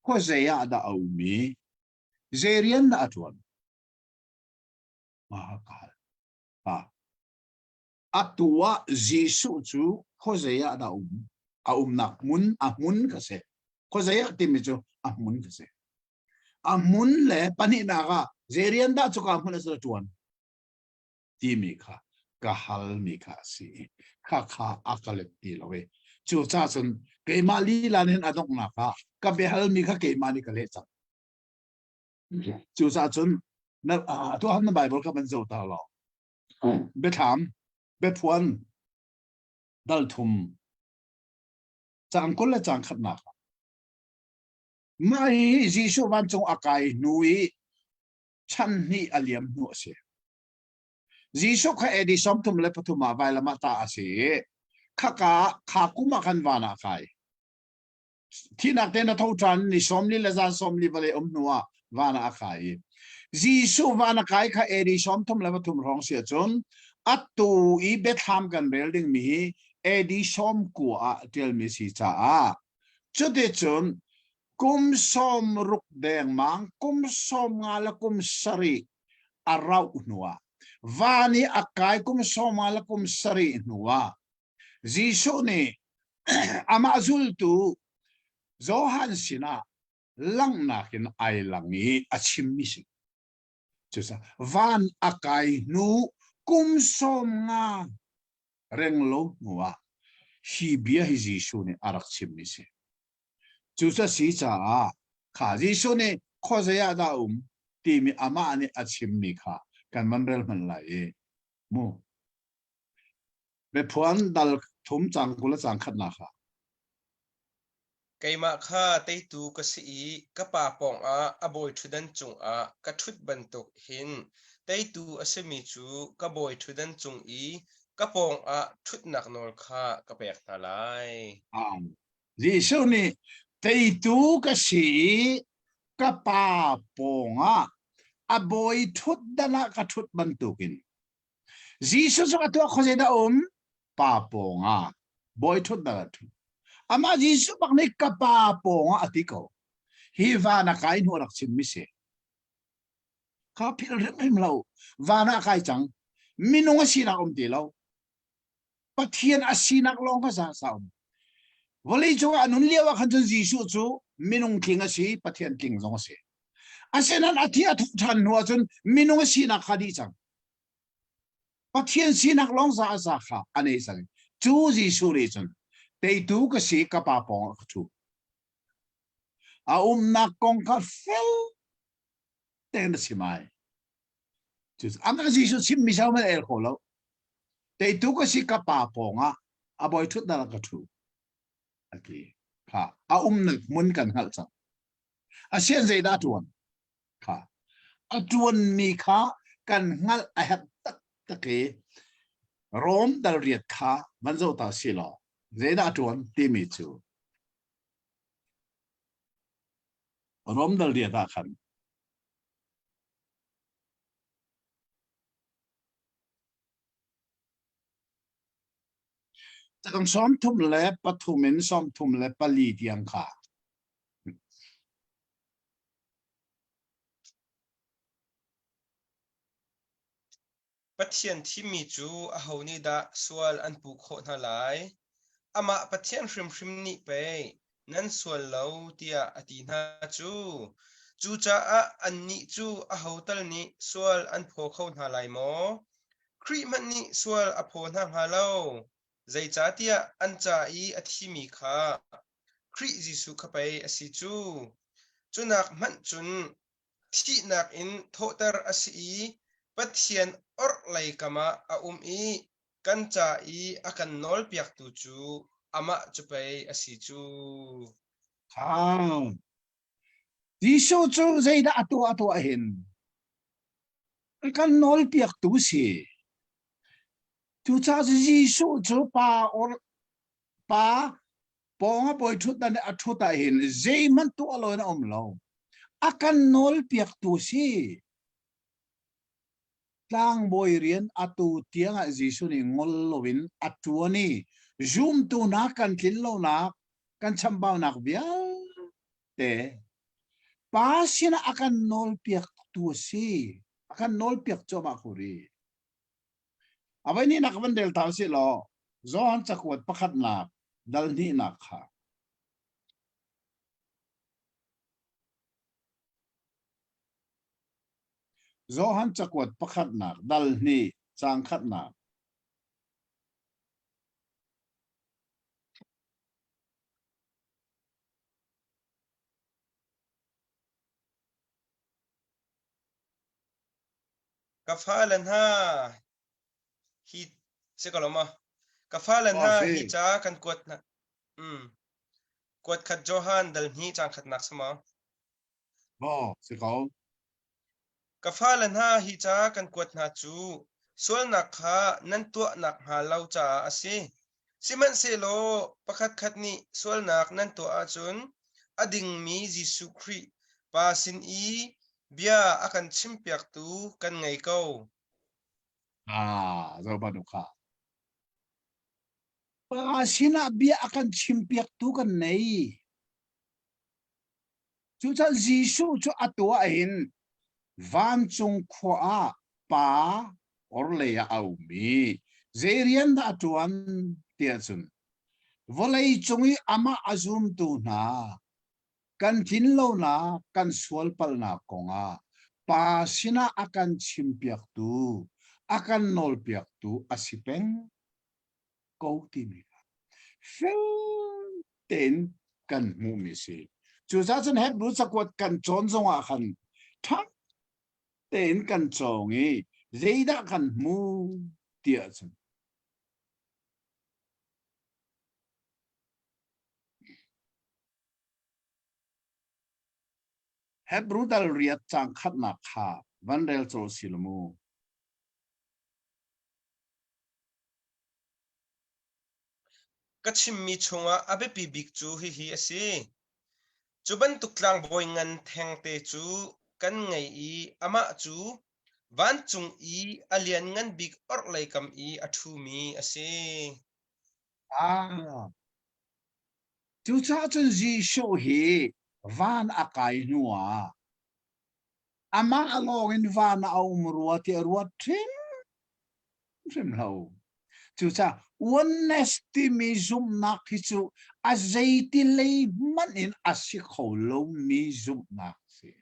khuazei ah dah a um i zei rian dah a ṭuan? Mahakal. Pa. Atu ah Jesuh cu khuazei ah dah a um? A umnak hmun, a hmun kha si. Khuazei ah timi cu a hmun kha si. A hmun le pahnihnak ah zei rian dah cuka hmun ah a ṭuan? Timi kha ka halmi kha a si. Kha kha a ka let ti lo i cucaah cun keimah lila nih a donghnak ah ka biahalmi kha keimah nih ka leh cang. Cucaah cun Na tuah na Bible kha van zoh ta law. Biathlam, biaphuan, dal thum, cang 20 le cang khatnak. Mah hi Jesuh vancung a kai hnu i chan hnih a liam hnu a si. Jesuh kha AD 33 ah vailam ah tah a si i khaka kha kum ah khan van ah kai. Thihnak te na tho ṭhan ni 40 le zan 40 vawlei um hnu ah van ah a kai i Jesuh van a kai kha AD 33 hrawng si ahcun atu i biathlam kan rel dingmi hi AD 90 ah ṭialmi si caah cuticun kum 60 dengmang kum 50 le kum 7 a rauh hnuah van i a kai kum 50 le kum 7 hnuah Jesuh nih amah zultu Johan sinah langhnak in ai lang i a chimmi si. Cucaah van a kai hnu kum 50 renglo hnuah hi bia hi Jesuh nih a rak chimmi si. Cuca si caah kha Jesuh nih khuazei ah dah um timi amah nih a chimmi kha kan van rel hmanh lai i mu. Biaphuan dal thum cang 20 le cang khatnak ah. Keimah kha teitu ka si i ka Pa pawngah a bawiṭhutdan cungah ka ṭhut bantuk hin teitu a simi cu ka bawiṭhutdan cung i ka pawngah ṭhutnak nawl kha ka pek hna lai. Jesuh nih teitu ka si i ka Pa pawngah a bawiṭhutdan ah ka ṭhut bantukin Jesuh cu a tuah khuazei dah um? Pa pawngah bawi ṭhutnak ah ṭhu. Amah Jesuh bak nih ka pa pawngah a ti ko. Hi van a kai hnu a rak chimmi si. Kha philh hrimhrim lo. Van ah kai cang. Minung a sinak um ti lo. Pathian a sinak lawng kha za sa um. Vawlei cung ah a nun lio ah khan cun Jesuh cu minung tling a si, Pathian tling zong a si. Asinain a thi a thawh ṭhan hnu ahcun minung a sinak kha dih cang. Pathian sinak lawng za a za kha a nei cang. Cu Jesuh nih cun teitu ka si ka pa pawng ah ka ṭhu. A umnak kong kha fel tein a chim ai. Amah Jesuh chimmi sau man el kho lo. Teitu ka si ka pa pawng ah a bawi ṭhutnak ah ka ṭhu. A ti. Kha a umnak hmun kan hngalh cang. Asian zeidah a ṭuan? Kha a ṭuanmi kha kan hngalh a herh taktak i Rom dal riat kha van zoh ta si law zeidah a ṭuan timi cu Rom dal riat ah khan Cakang 33 in 34 tiang kha Pathian thimmi cu aho nih dah sual an puh khawh hna lai? Amah Pathian hrimhrim nih pei nan sual lo tiah a ti hna cu. Cucaah annih cu aho tal nih sual an phaw kho hna lai maw? Khrih hmanh nih sual a phaw hna hnga lo, zeicahtiah an ca i a thimi kha Khrih Jesuh kha pei a si cu. Cunak hmanh cun thihnak in thawhter a si i Pathian orhlei kam ah a um i kan ca i a kan nawlpiaktu cu amah cu pei a si cu. Ah, Jesuh cu zeidah a tuah a tuah hin? Kan nawlpiaktu si. Cucaah Jesuh cu pa or pa pawng a bawi ṭhutdan i a ṭhut ah hin zeihmanh tuah lo in a um lo. A kan nawlpiaktu si. Tlangbawi rian atu tiangah Jesuh nih ngol loin a ṭuan i zumtu hna kan tlin lonak, kan chambaunak vialte Pa sinah a kan nawlpiaktu a si. A kan nawlpiak cuahmah ko rih. A voi hnihnak van rel ta usih law Johan cakuat pakhatnak dal hnihnak kha. Johan cakuat pakhatnak dal hnih caang khatnak. Ka fale hna hi si ko lo maw? Ka fale hna hi ca kan kuat hna. Mm. Kuat khat Johan dal hnih caang khatnak si maw? Maw, si ko. Ka fale hna hi ca kan kuat hna cu sualnak kha nan tuah nakhnga lo caah a si. Sihmanhsehlaw pakhatkhat nih sualnak nan tuah ahcun a dingmi Jesuh Khrih Pa sin i bia a kan chimpiaktu kan ngei ko. Ah, zo bantuk kha. Pa sinah bia a kan chimpiaktu kan nei. Cucaah Jesuh cu a tuah hin vancung khua ah pa orhlei ah a um i zei rian dah a ṭuan tiah cun vawlei cung i amah a zumtu hna kan tlinlonak kan sualpalhnak kongah Pa sinah a kan chimpiaktu a kan nawlpiaktu a si peng ko timi kha fel tein kan hmuhmi si. Cucaah cun Hebrew cakuat kan cawn zongah khan ṭha tein kan cawng i zeidah kan hmu tiah cun Hebrew dal riat cang khatnak kha van rel cawl si lo mu. Ka chimmi chungah a biapi bik cu hihi a si: Cu bantuk tlangbawi ngan thengte cu kan ngei i amah cu vancung i a lianngan bik orhlei kam i a ṭhumi a si. Ah. Cucaah cun Jesuh hi van a kai hnuah amah lawng in van ah a um rua tiah ruat hrimhrim lo. Cucaah oneness timi zumhnak hi cu a zeiti lei hmanh in a si kho lomi zumhnak a si.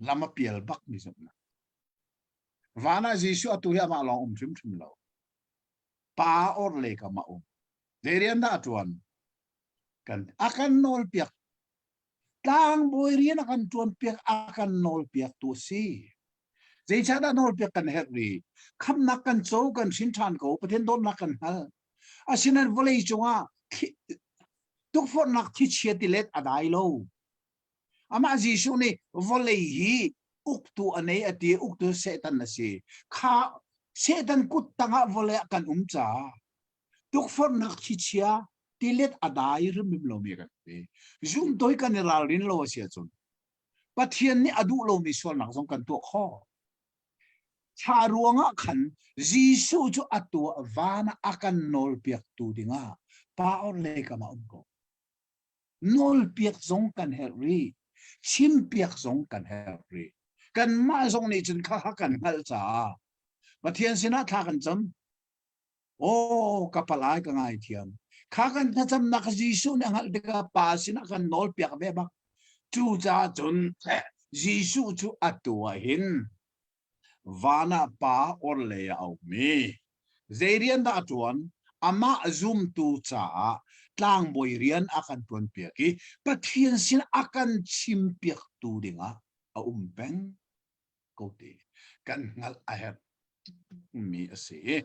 Lam a pial bakmi zumhnak. Van ah Jesuh atu hi amah lawng um hrimhrim lo. Pa or le kam a um. Zei rian dah a ṭuan? Kan a kan nawlpiak Tlangbawi rian a kan ṭuanpiak, a kan nawlpiaktu a si. Zeicahdah nawlpiak kan herh rih? Khamhnak kan co, kan hrin ṭhan ko, Pathian dawtnak kan hngalh. Asinain vawlei cungah tukforhnak thichia tilet a dai lo. Amah Jesuh nih vawlei hi uktu a nei a ti, uktu Satan a si. Kha Satan kut tangah vawlei ah kan um caah tukforhnak thichia tilet a dai rimrim lomi kan si. Zumtoi kan i ralrin lo a si ahcun Pathian nih a duh lomi sualnak zong kan tuah khawh. Thla ruangah khan Jesuh cu a tuah van ah a kan nawlpiaktu dingah pa or lei kam ah um ko. Nawlpiak zong kan herh rih. Chimpiak zong kan herh rih. Kanmah zong nih cun kha kha kan hngalh caah Pathian sinah thla kan cam. Aw ka palai ka ngaithiam. Kha kan thlacamnak Jesuh nih a hngalh tikah Pa sinah kan nawlpiak ve bak. Cucaah cun Jesuh cu atu ah hin van ah Pa orhlei ah a um i zei rian dah a ṭuan? Amah zumtu caah tlangbawi rian a kan ṭuanpiak i Pathian sin a kan chimpiaktu dingah a um peng. ko ti kan hngalh a herh mi a si.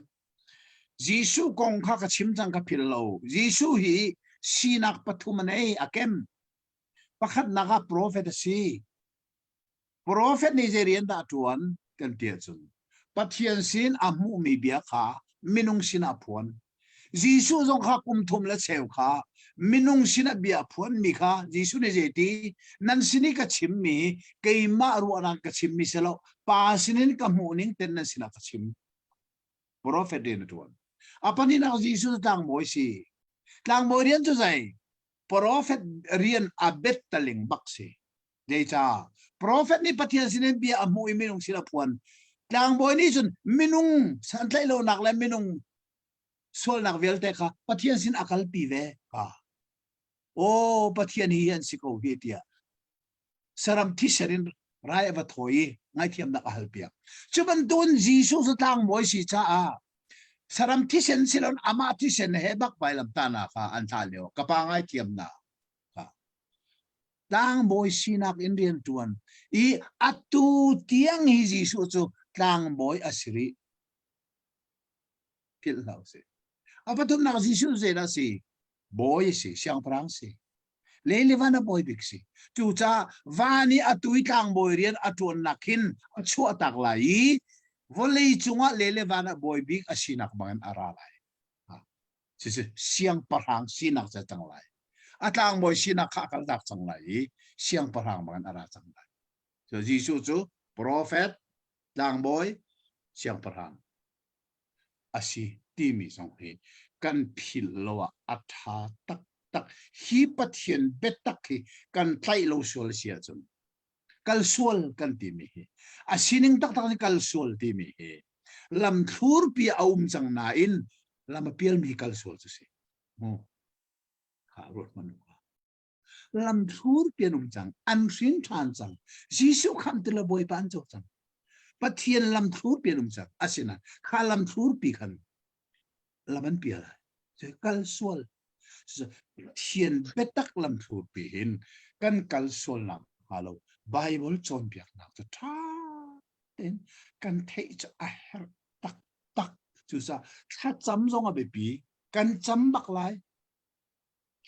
Jesuh kong kha ka chim cang ka phil lo. Jesuh hi sinak pathum a nei a kem. Pakhatnak ah prophet a si. Prophet nih zei rian dah ṭuan kan ti ahcun Pathian sin a hmuhmi bia kha minung sinah phuan. Jesuh zong kha kum thum le cheu kha minung sinah bia phuanmi kha Jesuh nih zeiti nan sin i ka chimmi keimah ruahnak ka chimmi si lo pa sinin ka hmuh ning ten nan sinah ka chim. Prophet rian a ṭuan. A pahnihnak Jesuh cu tlangbawi si. Tlangbawi rian cu zei? Prophet rian a bettaling bak si. Zeicah? Prophet nih Pathian sinin bia a hmuh i minung sin a phuan. Tlangbawi nih cun minung santlaih lonak le minung sualnak vialte kha Pathian sin a kalpi ve. Ha. Aw Pathian hi an si ko hi tiah saram thisen in rai a va thawi i ngaithiamnak a halpiak. Cu bantukin Jesuh cu tlangbawi si caah saram thisen silon amah thisen he bak vailamtahnak kha an thlah lio ka pa ngaithiamnak. Tlangbawi sinak in rian ṭuan i atu tiang hi Jesuh cu tlangbawi a si rih. Philh hlah usih. A pathumnak Jesuh zeidah a si? Bawi a si, siangpahrang si. Le le van a bawi bik si. Cucaah van i atu i tlangbawi rian a ṭuannak hin a chuahtak lai i vawlei cungah le le van ah bawi bik a sinak bangin a ra lai. Sisi siangpahrang sinak ca cang lai. A tlangbawi sinak kha a kaltak cang lai i siangpahrang bangin a ra cang lai. So Jesuh cu profet, tlangbawi, siangpahrang a si timi zong hi kan philh lo ah a ṭha taktak. Hi Pathian biatak hi kan tlaih lo sual a si ahcun kal sual kan timi hi a sining taktak ni kal sual timi hi lam thlurpi a um cang nain lam a pialmi kal sual cu si mu kha ruat hmanh lam thlurpi an um cang an hrin ṭhan cang Jesuh khamh ti le Bawipa an co cang Pathian lam thlurpi an um cang asinain kha lam thlurpi khan lam an pial kal sual Pathian biatak lamthlurpi hin kan kal sualnak hnga lo Bible cawnpiaknak cu ṭha tein kan theih cu a herh taktak. Cucaah thlacam zong a biapi. Kan cam bak lai.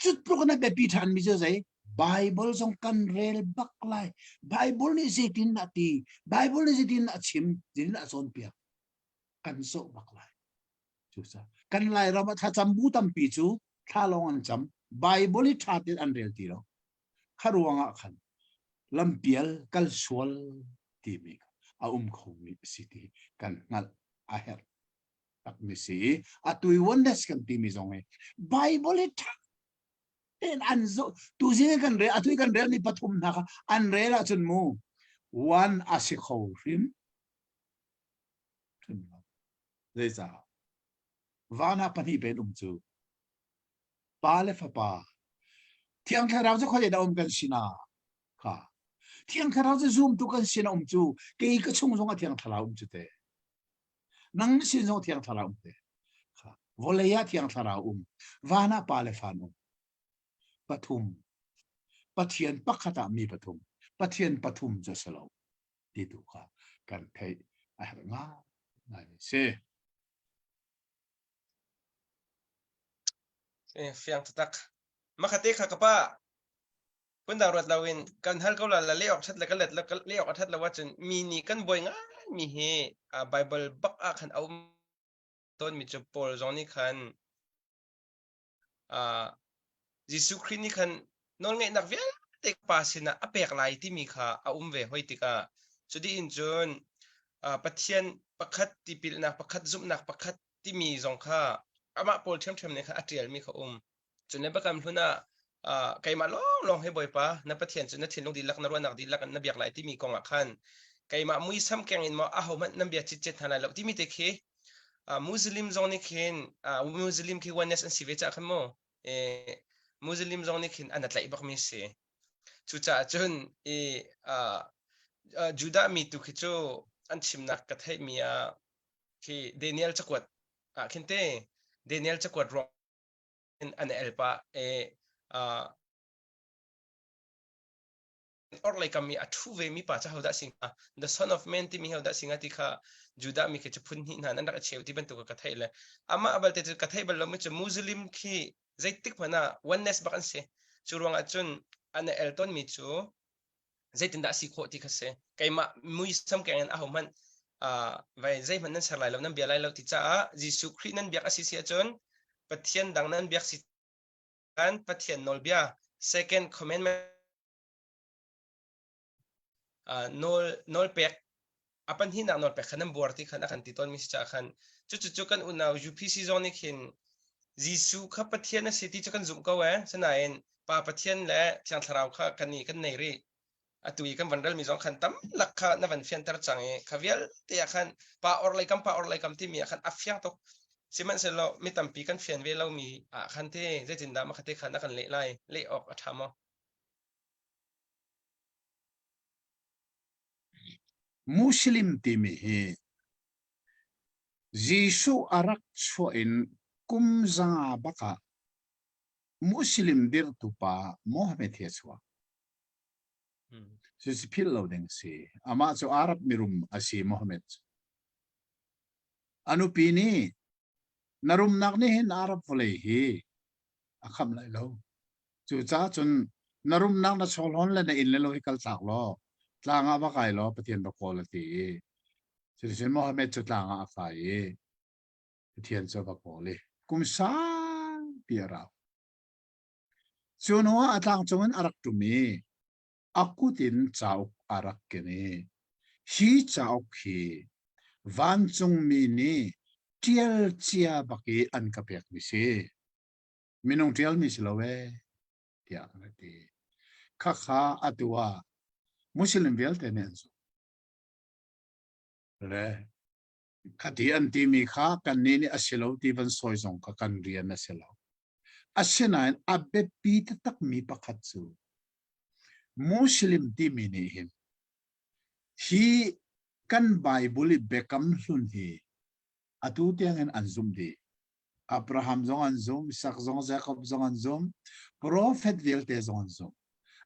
Cu tluk in a biapi ṭhanmi cu zei? Bible zong kan rel bak lai. Bible nih zeitin a ti? Bible nih zeitin a chim? Zeitin a cawnpiak? Kan zoh bak lai. Cucaah kan Lairam ah thlacam bu tampi cu thla lawng an cam. Bible i ṭha tein an rel ti lo. Kha ruangah khan lampial kal sual timi a um khomi a si ti kan hngalh a herh takmi si i atu i oneness kan timi zong hi Bible i ṭha tein an zoh tuzing kan rel atu i kan relmi pathum hna kha an rel ahcun mu one a si kho hrim hrim lo. Zeicah? Van ah pahnih pen um cu. Pa le Fapa. Thiang Thlarau cu khuadei dah um kan sinah? Kha. Thiang Thlarau cu zumtu kan sinah um cu. Kei ka chung zong ah Thiang Thlarau um cu te. Nang sin zong Thiang Thlarau um te. Kha. Vawlei ah Thiang Thlarau um. Van ah Pa le Fa um. Pathum. Pathian pakhat ah mi pathum. Pathian pathum cu si lo. Ti tu kha kan theih a herh ngai mi si. Fiang taktak. Makhate kha ka pa phundang ruat loin kan hal ko la la le awk that le ka let le le awk a that lo ahcun mi nih kan buai ngai mi hi Bible bak ah khan a um tawn mi cu Paul zong nih khan Jesuh Khrih nih khan nawlngeihnak vialte Pa sinah a pek lai timi kha a um ve hoi tikah cuti in cun Pathian pakhat tipilnak pakhat zumhnak pakhat timi zong kha amah Paul ṭhiamṭhiam nih khan a ṭialmi kha um. Cun le Biakam Hlun ah keimah lawnglawng hi Bawipa na Pathian cu na thinlung dihlak na ruahnak dihlak in na biak lai timi kong ah khan keimah muisam keng in maw ahohmanh nan bia citcet hna lai lo timi te khi Muslim zong nih khin Muslim khi oneness an si ve caah khan mu Muslim zong nih khin an tlaih bakmi si. Cucaah cun i Judah mi tu khi cu an chimnak ka theihmi ah khi Daniel cakuat ah khin te Daniel cakuat ruang in an el pah i orhlei kam i a ṭhu ve mi pa cu hodah si hnga? The Son of Man timi hodah si hnga ti kha Judah mi khi cu phun hnih hna nan rak i cheu ti bantuk ka theih le amah balte cu ka theih bal lomi cu Muslim khi zeitik hmanh ah oneness bak an si. Cu ruangah cun an el tawnmi cu zeitindah a si khawh ti kha si. Keimah muisam keng in ahohmanh uh, vai zeihmanh nan ser lai lo nan bia lai lo ti caah Jesuh Khrih nan biak a si si ahcun Pathian dang nan biak si kan Pathian nawlbia second commandment nawl nawlpek a pahnihnak nawlpek kha nan buar ti khan a kan ti tawnmi si caah khan cucu kan unau UPC zong nih khin Jesuh kha Pathian a si ti cu kan zumh ko eh sinain Pa Pathian le Thiang Thlarau kha kan i kan nei rih atu i kan van relmi zong khan tam lak kha na van fianter cang i kha vialte ah khan pa orhlei kam pa orhlei kam timi ah khan a fiang tuk sihmanhsehlaw mi tampi kan fian ve lomi ah khan te zeitindah mah kha te khan a kan leh lai leh awk a ṭha maw Muslim timi hi Jesuh a rak chuah in kum zanga bak ah Muslim dirhtu pa Mohammed hi a chuak. Cucu philh lo ding si. Amah cu Arab mirum a si Mohammed cu. A nupi nih na rumnak nih hin Arab vawlei hi a khamh lai lo. Cucaah cun na rumnak na chawhlawn le na inn le lo hi kal tlak law tlang ah va kai law Pathian va kawl a ti i cuticun Mohammed cu tlang ah a kai i Pathian cu a va kawl i kum saupi a rau. Cu hnu ah a tlang cungin a rak ṭum i a kut in cauk a rak ken i hi cauk hi vancungmi nih ṭial cia bak i an ka pekmi si. Minung ṭialmi si lo ee, tiah a ti. Khakha atu ah Muslim vialte nih an zumh. Le khati an timi kha kannih nih a si lo ti van sawi zong kha kan rian a si lo. Asinain a biapi taktakmi pakhat cu Muslim timi nih hin hi kan Bible i biakam hlun hi atu tiangin an zumh dih. Abraham zong an zum, Isak zong, Jacob zong an zum, profet vialte zong an zum.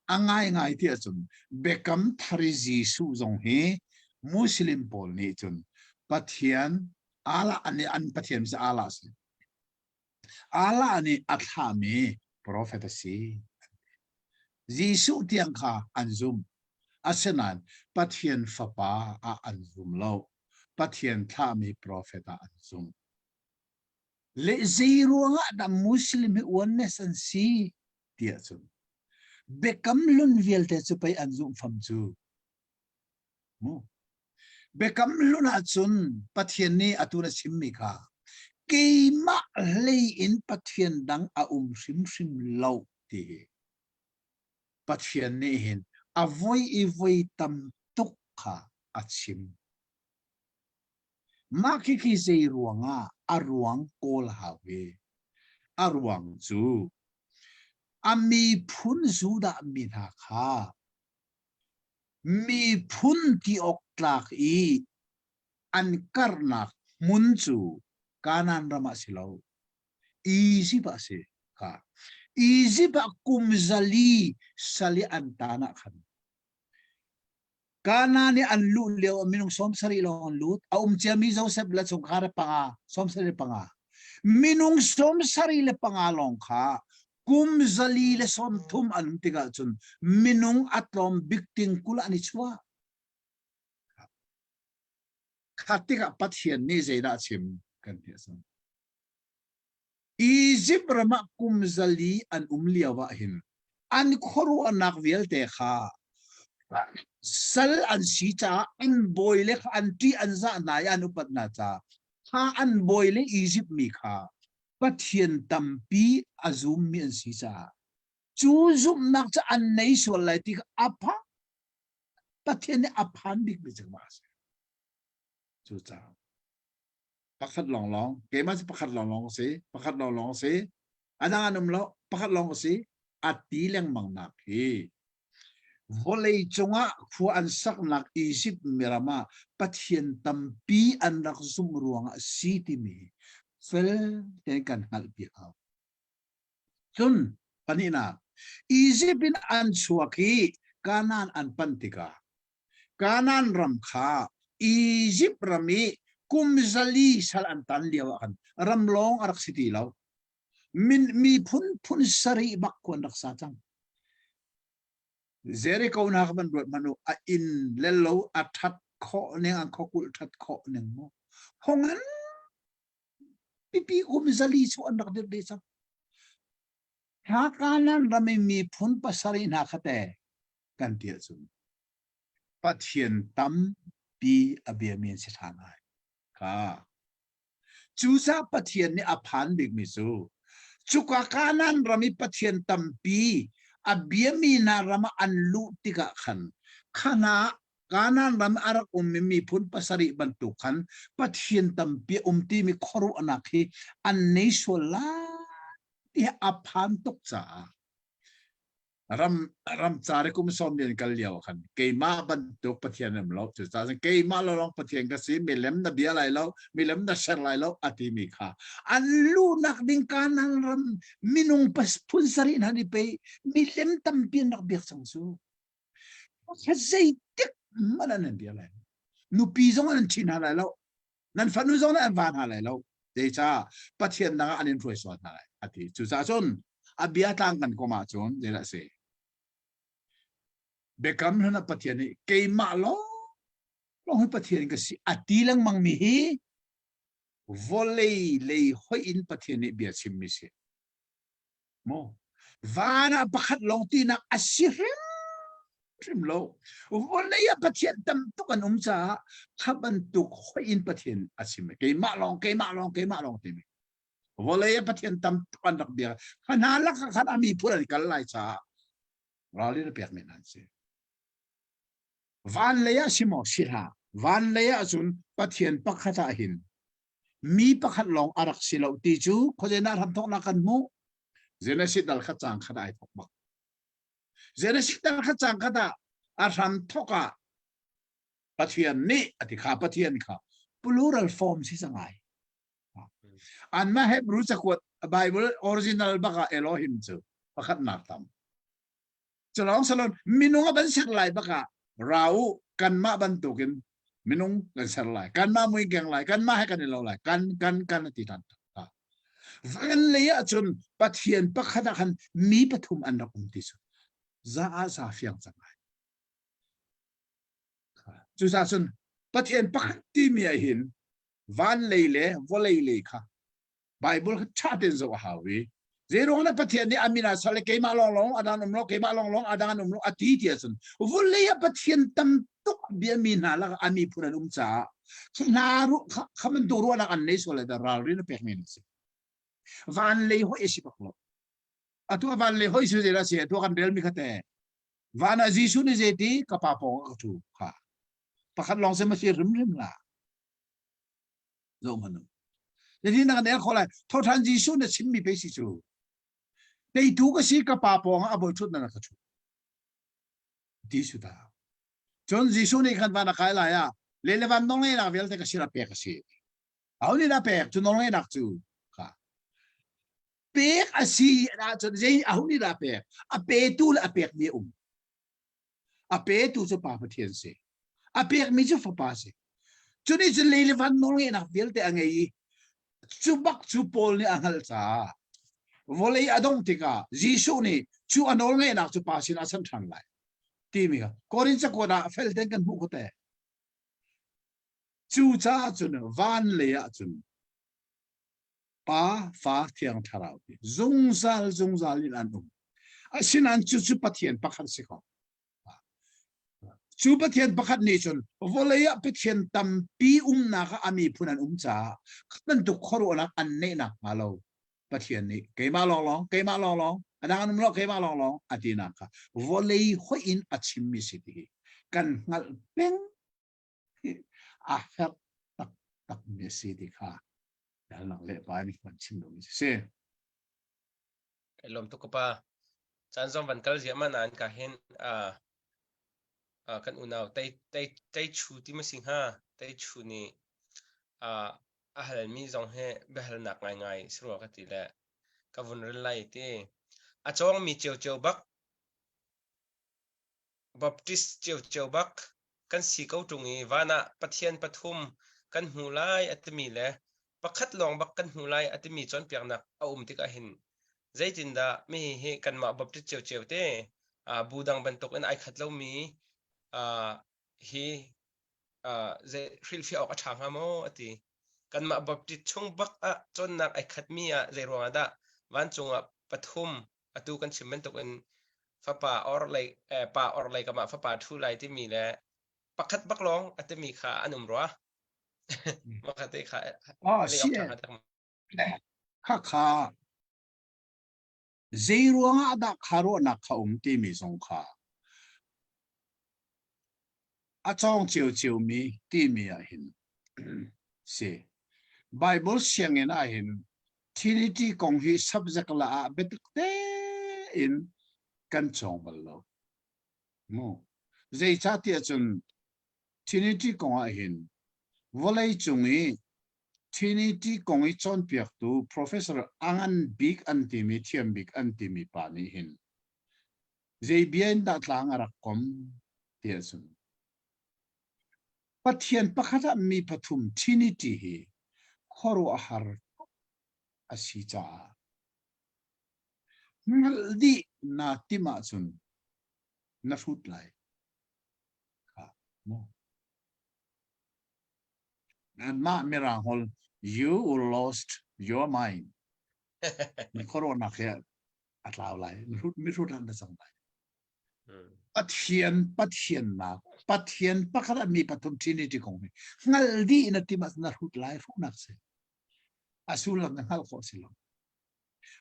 A ngaingai ti ahcun biakam thar i Jesuh zong hi Muslim pawl nih cun Pathian Allah an an Pathian cu Allah a si. Allah nih a thlahmi profet a si. Jesuh tiang kha an zumh. Asinain Pathian Fapa ah an zum lo. Pathian thlahmi profet ah an zumh. Le zei ruangah dah Muslim hi oneness an si tiah cun biakam hlun vialte cu pei an zumh fam cu. Mu. Biakam hlun ahcun Pathian nih atu na chimmi kha keimah hlei in Pathian dang a um hrimhrim lo ti hi Pathian nih hin a voi i voi tam tuk kha a chim. Mah khikhi zei ruangah a ruang kawl hau hi? A ruang cu a miphun Judah mi hna kha Miphun ti awk tlak i an karhnak hmun cu Kanaan ram ah si lo, Izipt ah a si. Kha. Izipt ah kum zali sal i an tan ah khan Kanaan i an luh lio ah minung 70 lawng an lut. A um ciami Joseph le chungkhar panga, 75. Minung 75 lawng kha kum 130 an um tikah cun minung a tlawm bik ting 20 an i chuah. Kha tikah Pathian nih zeidah a chim kan ti a Izipt ram ah kum zali an um lio ah hin an khuaruahnak vialte kha sal an si caah an bawi le kha an ṭih an zah hna i an upat hna caah kha an bawi le Izipt mi kha Pathian tampi a zummi an si caah cu zumhnak cu an nei sual lai ti kha a pha Pathian nih a phan bikmi cu mah a si. Cucaah pakhat lawnglawng keimah cu pakhat lawnglawng si pakhat lawnglawng si a dang an um lo pakhat lawng si a ti lengmang nak hi vawlei cungah khua an saknak Egypt miram ah Pathian tampi an rak zumh ruangah si timi fel tein kan hngalh pi hau. Cun pahnihnak Egypt in an chuak i Kanaan an panh tikah Kanaan ram kha Egypt ram i kum zali sal an tan lio ah khan ram lawng a rak si ti lo. Min, miphun phun sarih bak khu an rak sa cang. Jericho hna kha van ruat hmanh u, a inn le lo a that khawh ning, an khuakulh that khawh ning mu. Hongan pipi kum zali chu an rak dirh dih cang. Hna Kanaan ram i miphun pasarih hna kha te kan ti ahcun Pathian tampi a biami an si ṭhan lai. Kha. Cucaah Pathian nih a phan bikmi cu cuka Kanaan ram i Pathian tampi a biami hna ram ah an luh tikah khan khana Kanaan ram a rak ummi miphun pasarih bantuk khan Pathian tampi a um timi khuaruahnak hi an nei sual lai ti a phan tuk caah ram ram car i kum sawm lian kal lio khan keimah bantuk pathian um lo cu ca keimah lawng pathian ka si milem na bia lai lo milem na ser lai lo a ti mi kha an lunak ding kanan ram minung phun sarih hna ni pe milem tampi an rak biak cang cu. Pakhat zeitik hmanh an nan bia lai. Nupi zong an ṭhi hna lai lo. Nan fanu zong an va hna lai lo. Zeicah Pathian dang ah an in hruai sual hna lai a ti. Cucaah cun a bia tlang kan kom ahcun zeidah a si? Biakam hlun ah Pathian nih keimah lawng lawng hi Pathian ka si a ti lengmang mi hi vawlei lei hoih in Pathian nih bia chimmi si. Maw? Van ah pakhat lawng tinak a si hrimhrim lo. Vawlei ah Pathian tam tuk an um caah kha bantuk hoih in Pathian a chim. Keimah lawng, keimah lawng, keimah lawng timi. Vawlei ah Pathian tam tuk an rak bia. Kha hna lakah khan a miphun an kal lai caah ralrin a pekmi hna an si. Van lei ah si maw si hlah. Van lei ah cun Pathian pakhat ah hin mi pakhat lawng a rak si lo ti cu khuazei nah hramthawknak kan hmuh. Genesis dal khat cang khat ai thok bak. Genesis dal khat cang khat ah a hram thok ah Pathian nih a ti kha Pathian kha plural form si sangai. Anmah Hebrew cakuat Bible original bak ah Elohim cu pakhatnak tam. Culawng salon minung a ban ser lai bak ah ra u kanmah bantukin minung kan ser lai kanmah mui keng lai kanmah he kan i lo lai kan kan kan ti than van lei ah cun Pathian pakhat ah khan mi pathum an rak um ti cu za ah za fiang cang lai cucaah cun Pathian pakhat timi ah hin van lei le vawlei lei kha Bible kha ṭha tein zoh a hau i zeiruang dah Pathian nih a min ah sal keimah lawnglawng a dang um lo keimah lawnglawng a dang um lo a ti ti ahcun vawlei ah Pathian tam tuk biami hna lakah a miphun an um caah hna kha bantuk ruahnak an nei sual le ralrin a pekmi an si van lei hoi a si bak lo atu a van lei hoi su zei si atu kan relmi kha te van ah Jesuh nih zeiti ka pa pawng ka ṭhu kha pakhat lawng se ma si rimrim la Zoh hmanh u. Hihi na kan el kho lai. Thoṭhan Jesuh na chimmi pei si cu. Teitu ka si ka pa pawng ah a bawi ṭhut na ka ṭhu. Ti su ta. Cun Jesuh nih khan van a kai lai ah le le van nawlngeihnak vialte ka sir a pek a si. Aho nih dah pek cu nawlngeihnak cu kha. Pek a si ahcun zei aho nih dah pek? A petu le a pekmi a um. A petu cu Pa Pathian si. A pekmi cu Fapa si. Cu nih cun lei le van nawlngeihnak vialte a ngei i cu bak cu Paul nih a hngalh caah vawlei a dongh tikah Jesuh nih cu a nawlngeihnak cu Pa sinah a chan ṭhan lai timi kha Korin cakuat ah fel tein kan hmuh ko te. Cu caah cun van lei ah cun Pa, Fa, Thiang Thlarau ti zungzal zungzal in an um. Asinain cucu Pathian pakhat si ko. Cu Pathian pakhat nih cun vawlei ah Pathian tampi umnak ah a miphun an um caah bantuk khuaruahnak an neihnak hnga lo Pathian nih keimah lawnglawng keimah lawnglawng a dang an um lo keimah lawnglawng a tinak kha vawlei hoih in a chimmi si ti hi kan hngalh peng a herh taktakmi a si ti kha dalnak le pa nih kan chim duhmi si. Kai lawm tuk ka pa. Caan zong van kal ziahmah nain ka hin kan unau tei tei tei chu ti ma si hnga tei chu nih a halmi zong hi biahalnak ngaingai si rua ka ti le ka vun rel lai ti a cawngmi ciocio bak Baptist ciocio bak kan si ko ṭung i van ah Pathian pathum kan hmu lai a timi le pakhat lawng bak kan hmu lai a timi cawnpiaknak a um tikah hin zeitindah mi hi kanmah Baptist ciocio te bu dang bantukin ai khat lomi hi zei hrilhfiah awk a ṭha hnga maw a ti. Kanmah Baptist chung bak ah cawnnak ai khatmi ah zei ruangah dah vancung ah pathum atu kan chim bantukin fapa or lei eh, pa or lei kam ah fapa ṭhu lai timi le pakhat bak lawng a timi kha an um rua. Mah te kha Oh, si kha kha zei ruangah dah kha ruahnak kha um timi zong kha a cawng ciocio mi timi ah hin si Bible sianginn ah hin Trinity kong hi subject la ah biatak tein kan cawng bal lo mu zeicahtiah cun Trinity kong ah hin vawlei cung i Trinity kong i cawnpiaktu professor a ngan bik an timi thiam bik an timi pa nih hin zei bia in dah tlang a rak kom? Ti ahcun Pathian pakhat ah mi pathum Trinity hi khuaruahhar a si caah hngalh dih naa timh ahcun na hrut lai. Kha mu. Mah mirang holh you lost your mind. Na khuaruahnak hi a tlau lai. Mihrut ah na cang lai. Pathian Pathiannak Pathian pakhat ah mi pathum Trinity kong hi hngal dih na tim ah na hrut lai hruhnak si. A sullam na hngalh khawh si lo.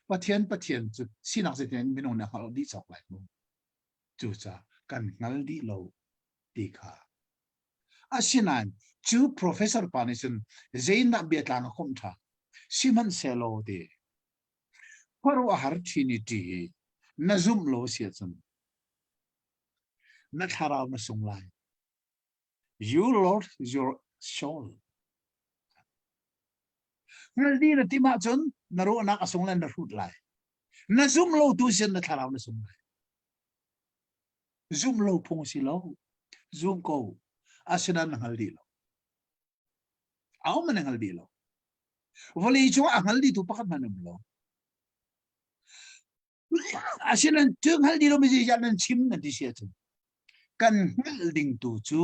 Pathian Pathian cu sinak zeitin minung nih hngalh dih cawk lai mu. Cucaah kan hngal dih lo ti kha. Asinain cu professor pa nih cun zeidah biatlang a khomh ṭha? Sihmanhsehlaw ti Khuaruahhar Trinity hi na zumh lo si ahcun na thlarau na sung lai. You Lord your soul. Hngal dih na tim ahcun na ruahnak a sung le na hrut lai. Na zumh lo tu sin na thlarau na sung lai. Zumh lo phung si lo. Zum ko. Asinain na hngal dih lo. A um na hngal dih lo. Vawlei cung ah a hngal dihtu pakhat hmanh um lo. Asinain cu hngal dih lo mi zeizah nan chim nan ti si ahcun kan hngalh ding tu cu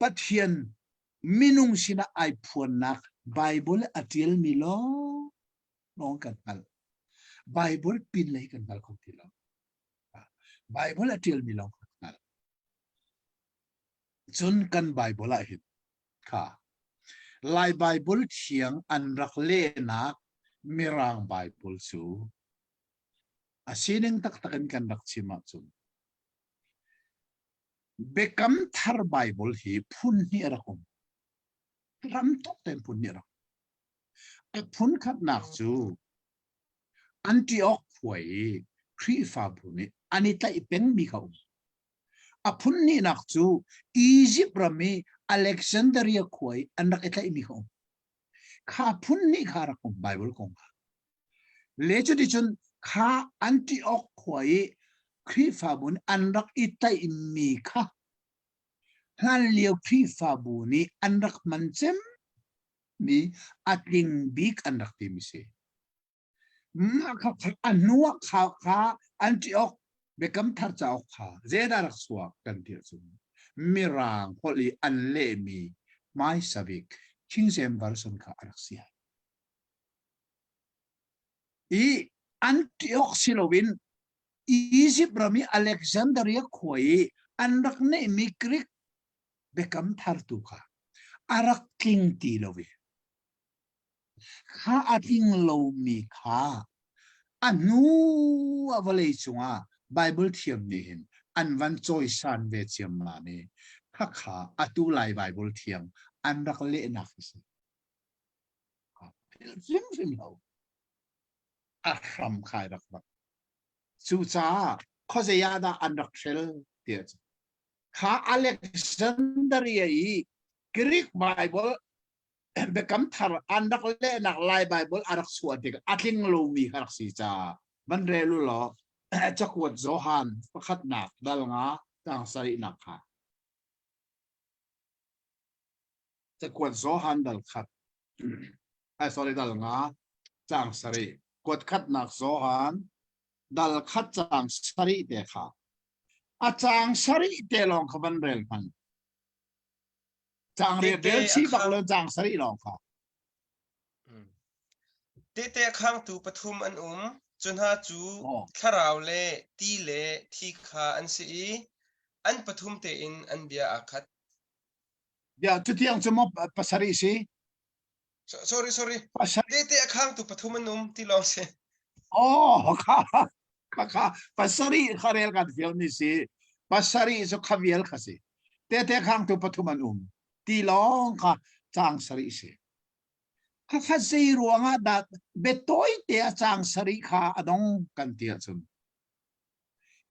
Pathian minung sinah ai phuannak Bible a ṭialmi lawng lawng kan hngalh. Bible pin lei kan hngal kho ti lo. Bible a ṭialmi lawng kan hngalh. Cun kan Bible ah hin kha Lai Bible thiang an rak lehnak Mirang Bible cu a sining taktak in kan rak chim ahcun Biakam Thar Bible hi phun hnih a rak um. Ram tuk tein phun hnih a rak. A phun khatnak cu Antioch khua i Khrihfabu nih an i tlaih pengmi kha um. A phun hnihnak cu Izipt ram i Alexandria khua i an rak i tlaihmi kha um. Kha phun hnih kha rak um Bible kong kha. Le cuticun kha Antioch khua i Khrihfabu nih an rak i tlaihmi kha hlanlio Khrihfabu nih an rak hman cemmi a tling bik an rak timi si. Mah kha a hnu ah kha kha Antioch Biakam Thar cauk kha zeidah rak chuak kan ti ahcun Mirang holh i an lehmi hmaisa bik King James Version kha a rak si. I Antioch si loin Egypt ram i Alexandria khua i an rak neihmi Greek Biakam Thar tu kha a rak tling ti lo i Kha a tling lomi kha a hnu ah vawlei cungah Bible thiam nih hin an van cawisan ve ciammam i khakha atu Lai Bible thiang an rak lehnak hi si. Hrimhrim lo. A hram khai rak rak. Cucaah khuazei ah dah an rak hrel tiah kha Alexandria i Greek Bible Biakam Thar an rak lehnak Lai Baibal a rak chuah tik a tling lomi kha rak si caah van rel u law cakuat Johan pakhatnak dal nga tang sarihnak kha cakuat Johan dal khat ai sorry dal nga cang sarih kuat khatnak Johan dal khat cang sarih te kha a cang sarih te lawng kha van rel hman Caang riat rel chih bak lo caang sarih lawng kha. Tehte a khangtu pathum an um. Cu hna cu thlarau le ti le thi kha an si i an pathum tein an bia aa khat. Ya, cutiang cu maw pasarih si? Sorry, sorry. Tehte a khangtu pathum an um ti lawng si. Oh, kha kha kha pasarih kha rel kan fial mi si. Pasarih cu kha vial kha si. Tehte khangtu pathum an um ti lawng kha caang sarih si. Kha kha zei ruangah dah biatawi te a caang sarih kha a dong kan ti ahcun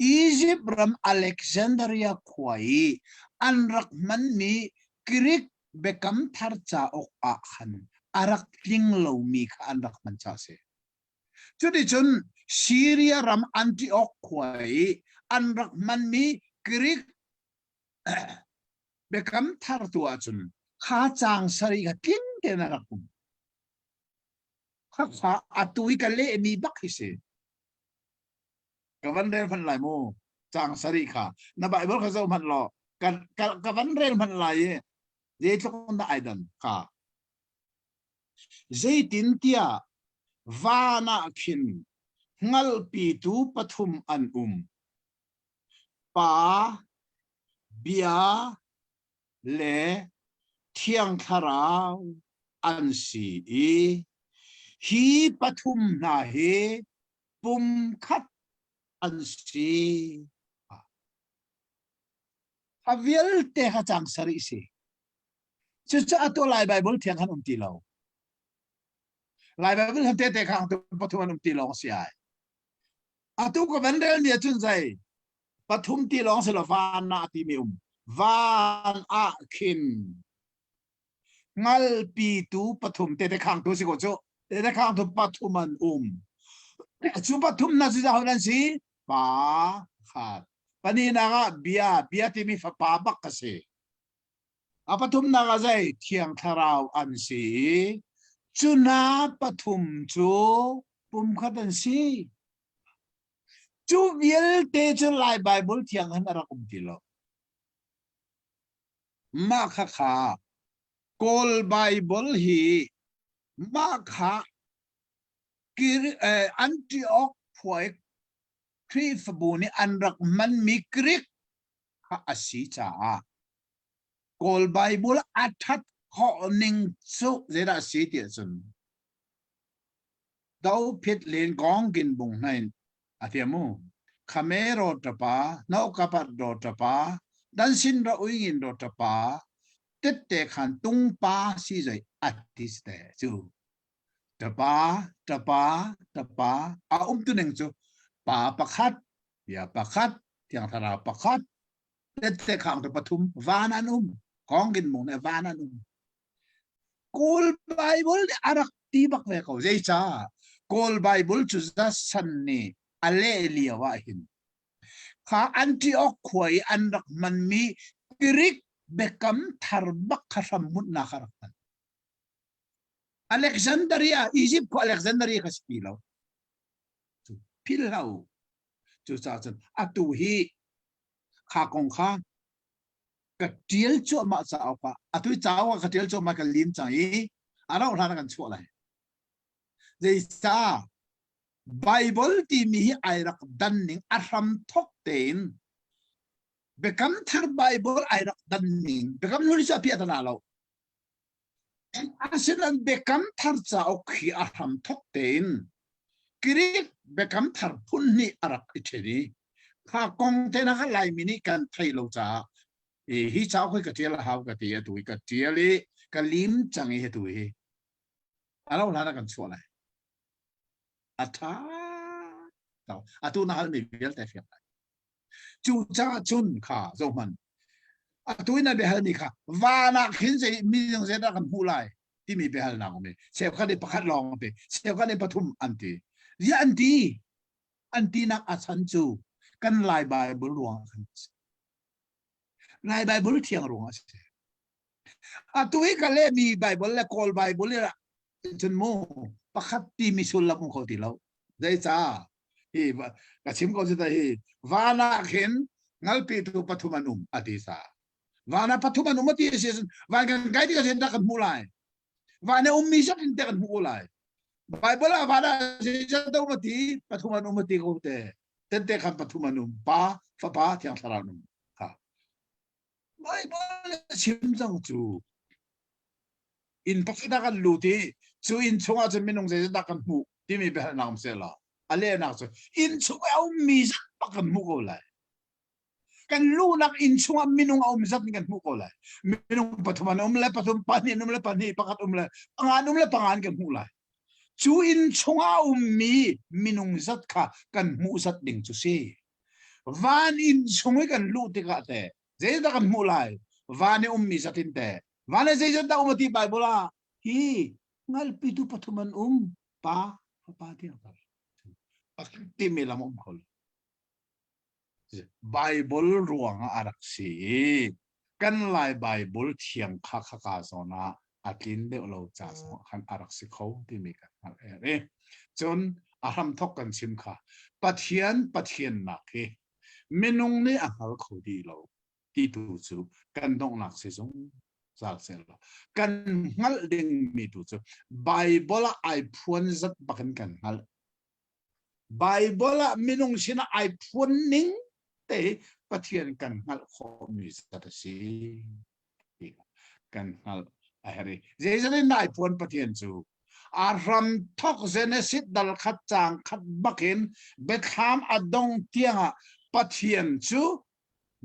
Izipt ram Alexandria khua i an rak hmanmi Greek Biakam Thar cauk ah khan a rak tling lomi kha an rak hman caah a si. Cuticun Syria ram Antioch khua i an rak hmanmi Greek biakam thar tu ahcun kha caang sarih kha tling tein a rak um. Khakha atu i ka lehmi bak hi si. Ka van rel hmanh lai mu. Caang sarih kha. Na Bible kha zoh hmanh law ka, ka, ka van rel hmanh lai i zeitluk na ai dan kha. Zeitintiah van ah khin hngalhpitu pathum an um. Pa, Bia le Thiang Thlarau an si i hi pathum hna hi pumkhat an si. A vialte kha cang sarih si. Cucu atu Lai Bible thiang han um ti lo. Lai Bible han tete khang tu pathum an um ti lawng si ai. Atu ka van rel mi ahcun zei pathum ti lawng si lo van ah ti mi um. Van ah khin ngalpitu pathum tete khang tu si ko cu. Tete khang tu pathum an um. Cu pathum na cu zahon an si? Pa khat. Pahnihnak ah bia, bia timi fapa bak ka si. A pathumnak ah zei Thiang Thlarau an si i cu hna pathum cu pumkhat an si. Cu vialte cu Lai Baibal thiang han a rak um ti lo. Mah kha kha Kawl Baibal hi mah kha Antioch khua i Khrihfabu nih an rak hmanmi Greek kha a si caah Kawl Bible a ṭhat khawh ning cu zeidah a si ti ahcun dophit len gong gin bung hnain a ti mu khame ro tapa no kapat ro tapa dan sin ro uingin ro tapa tette khan tung pa si zoi ati te cu tapa tapa tapa a um tu ning cu pa pakhat bia pakhat thiang thlarau pakhat tette khang tu pathum van an um kongin mung ne van an um Kawl Bible nih a rak ti bak ve ko zeica Kawl Bible cu zasan nih a leh lio ah hin kha Antioch khua i an rak hmanmi Greek biakam thar bak kha hramhmunhnak a rak hman Alexandria Egypt khua Alexandria kha si ti lo phil hlah u Cucaah cun atu hi kha kong kha ka ṭial cuahmah cauk ah atu i cauk ah ka ṭial cuahmah ka lim cang i a rauh hlan ah kan chuah lai. Zeicah Bible timi hi ai rak dan ning a hram thok tein Biakam Thar Bible ai rak dan ning Biakam Hlun cu a piah ta lo. Asinain Biakam Thar cauk hi a hramthawk tein Greek Biakam Thar phun hnih a rak i ṭhen i kha kong te hna kha Laimi nih kan theih lo caah hi cauk hi ka ṭial a hau ka ti atu hi ka ṭial i ka lim cang i atu hi a lo hlan ah kan chuah lai. A ṭha. Atu na halmi vialte fiang lai. Cucaah cun kha zohhmanh, atu in na biahalmi kha van ah khin zei minung zeidah kan hmuh lai timi biahalnak um i cheukhat nih pakhat lawng an ti, cheukhat nih pathum an ti. Ziah an ti? An tinak a chan cu kan Lai Bible ruangah khan a si. Lai Bible thiang ruangah a si. Atu i ka lehmi Bible le Kawl Bible i cun mu pakhat timi sullam um kho ti lo. Zeicah? Hi ka chim ko cu hi van ah khin ngalpitu pathum an um a ti sa. Van ah pathum an um a ti a si van kan kai tikah zeidah kan hmuh lai? Van ah ummi zat in te kan hmuh lai. Bible ah van ah zeizat um a ti pathum an um a ti ko te. Tente khan pathum an um. Pa, Fapa, Thiang Thlarau an um. Kha. Bible chim cang cu inn pakhat ah kan lut i cu inn chungah cun minung zeizat kan hmuh timi biahalnak um seh law a lehnak cu inn chung a ummi zat bak kan hmuh ko lai kan luhnak inn chungah minung a um zat kan hmuh ko lai minung pathum an um le pathum pahnih an um le pahnih pakhat um le panga an um le panga an kan hmuh lai cu inn chungah a ummi minung zat kha kan hmuh zat ding cu si Van inn chung i kan luh tikah teh zeidah kan hmuh lai? Van i ummi zatin teh van i zeizat dah um a ti Bible ah hi ngalpitu pathum an um pa fapa tiang timi lam um kho lo. Bible ruangah a rak si i kan Lai Bible thiang kha khaka zawn ah a tlin deuh lo ca zong ah khan a rak si kho timi kan hngalh er i cun a hramthok kan chim kha Pathian Pathiannak hi minung nih a hngal kho dih lo ti tu cu kan donghnak si zungzal seh law kan hngalh dingmi tu cu Bible ah ai phuan zat bakin kan hngalh. Bible ah minung sinah ai phuan ning te hi Pathian kan hngalh khawhmi zat a si ti kan hngalh a herh i zeizat in ai phuan Pathian cu a hram thok Genesis dal khat caang khat bakin biathlam a dong tiangah Pathian cu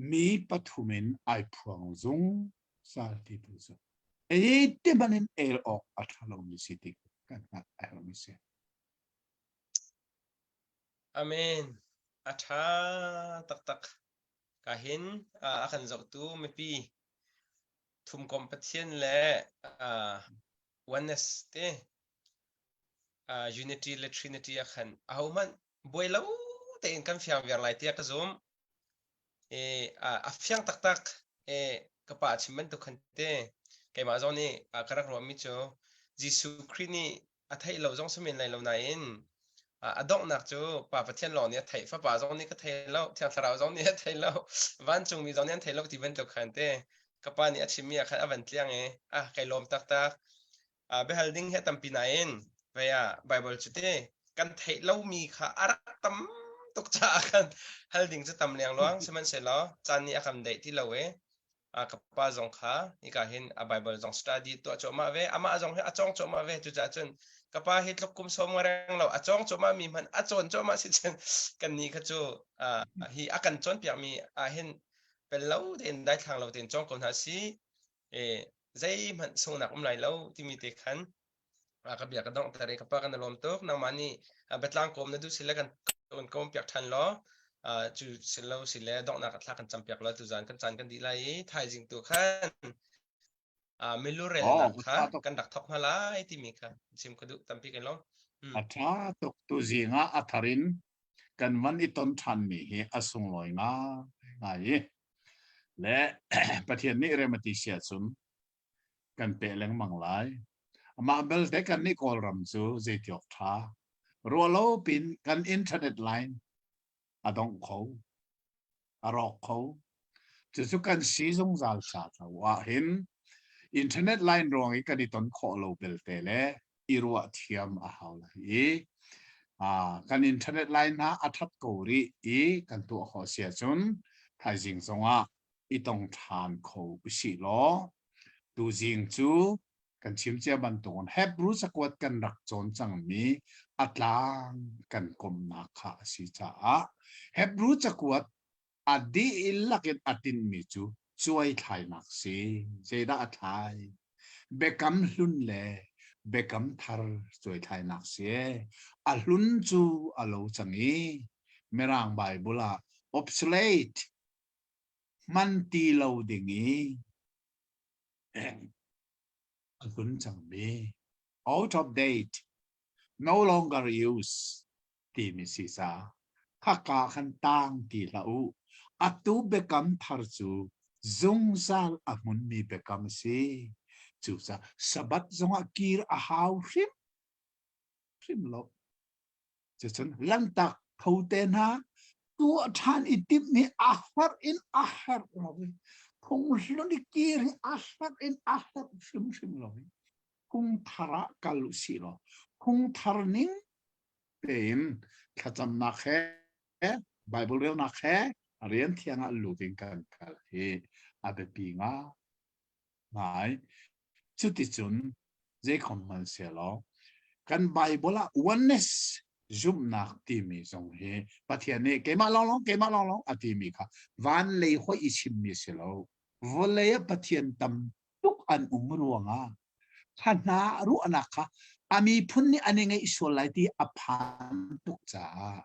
mi pathum in ai phuang zungzal ti tu cu hi ti hmanh in el awk a ṭha lomi si ti kan hngalh a herhmi si. Amen. A ṭha taktak. Ka hin a kan zohtu mipi thumkomh Pathian le oneness te unity le trinity ah khan ahohmanh buai lo tein kan fiang viar lai tiah ka zumh. I a fiang taktak. I ka pa chim bantuk khan te keimah zong nih ka rak ruahmi cu Jesuh Khrih nih a theih lo zong si men lai lo nain a donghnak cu Pa Pathian lawng nih a theih Fapa zong nih ka thei lo Thiang Thlarau zong nih a thei lo vancungmi zong nih an thei lo ti bantuk khan te ka pa nih a chimmi ah khan a van tliang i ah kai lawm taktak biahal ding hi a tampi nain vei ah Bible cu te kan theih lomi kha a rak tam tuk caah khan hal ding cu tam lengluang sihmanhsehlaw caan nih a kan deih ti lo i ka pa zong kha hika hin a Bible zong study tuah cuahmah ve amah zong hi a cawng cuahmah ve cucaah cun ka pa hi tluk kum som reng lo a cawng cuahmah mi hmanh a cawn cuahmah si cun kan ni kha cu hi a kan cawnpiak mi ah hin pel lo tein daithlang lo tein cawng ko hna si e zeihmanh sungnak um lai lo timi te khan ka bia ka donghter i ka pa kan i lawm tuk nangmah nih biatlang kawm na duh sile kan kan kawm piak ṭhan law cu silo sile donghnak thla kan cam piak law tuzan kan caan kan dih lai i thaizing tu khan milurelnak kha kan rak thok hna lai timi kha chim ka duh tampi kan lawm. A ṭha tuk tu zing ah a thar in kan van i ton ṭhan mi hi a sunglawi ngai i le Pathian nih rem a ti sia cun kan peh lengmang lai. Amah belte kan nih Kawlram cu zeitiawk ṭha. Ruahlo pin kan internet line a dongh kho, a rawk kho. Cucu kan si zungzal sa lo ah hin internet line ruang i kan i ton khawh lo belte le i ruah thiam a hau lai i kan internet line hna a ṭhat ko rih i kan tuah khawh si ahcun thaizing zongah i tong ṭhan kho usih law tuzing cu kan chim cia bantukin Hebrew cakuat kan rak cawn cangmi a tlang kan komhnak kha a si caah Hebrew cakuat a dihlak in a tinmi cu cuai thlainak si. Zeidah a thlai? Biakam hlun le biakam thar cuai thlainak si. A hlun cu a lo cang i Mirang Bible ah obsolete hman ti lo ding i a hlun cangmi out of date no longer use timi si caah khaka khan tang ti hlah u atu biakam thar cu zungzal a hmunmi biakam a si cucaah sabbath zongah kir a hau hrim hrim lo Cucun lantak tho te hna tuah ṭhan i timh hi a har in a har lo i phunghlun i kir hi a har in a har hrimhrim lo i phungthar ah kal u sih law phungthar ning tein thlacamnak he Bible relnak he rian thiang ah lut in kan kal hi a biapi ngai. Cuticun zeikhom hmanhsehlaw kan Bible ah oneness zumhnak timi zong hi Pathian nih keimah lawnglawng keimah lawnglawng a timi kha van lei hoih i chimmi si lo. Vawlei ah Pathian tam tuk an um ruangah kha hna ruahnak kha a miphun nih an i ngeih sual lai ti a phan tuk caah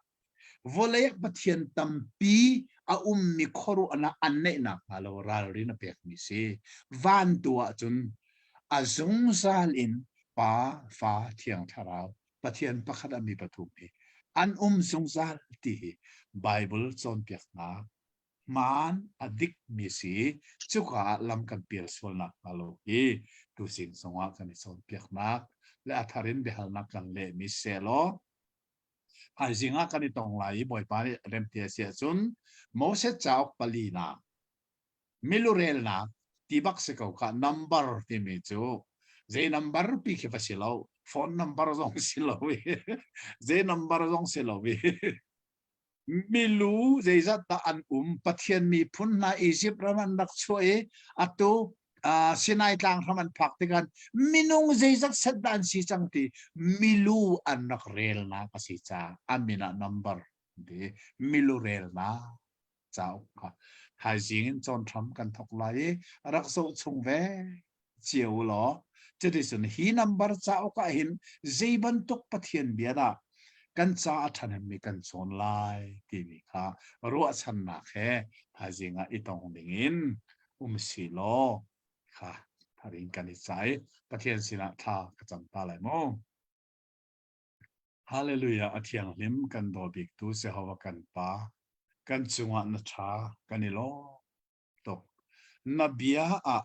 Vawlei ah Pathian tampi a ummi khuaruahnak an neih nakhnga lo ralrin a pekmi si. Van tu ahcun a zungzal in Pa, Fa, Thiang Thlarau, Pathian pakhat a mi pathum hi an um zungzal ti hi Bible cawnpiaknak hmaan a dik mi si cuka ah lam kan pial sualnak hnga lo hi tuzing zongah kan i cawnpiaknak le a thar in biahalnak kan leh mi selaw Thaizing ah kan i tong lai i Bawipa nih remti a si ahcun Moses cauk palinak milurelnak ti bak si ko kha number timi cu zei number pi khi va si lo phone number zong si lo i zei number zong si lo i milu zeizat dah an um Pathian miphun hna Egypt ram an rak chuah i atu uh, Sinai tlang hram an phak tikhan minung zeizat set dah an si cang ti milu an rak relnak a si ca an min ah number ti milu relnak cauk kha thaizing in cawn hram kan thok lai i rak zoh chung ve cio law cuticun hi number cauk ah hin zei bantuk Pathian bia dah kan ca a ṭhahnemmi kan cawn lai timi kha ruahchannak he thaizing ah i tong ding in um si law kha tharin kan i cai Pathian sinah thla ka cam ta lai mu. Hallelujah a thianghlim kan daw bik tu Jehovah kan pa kan cungah na ṭha kan i lawm tuk. Na bia ah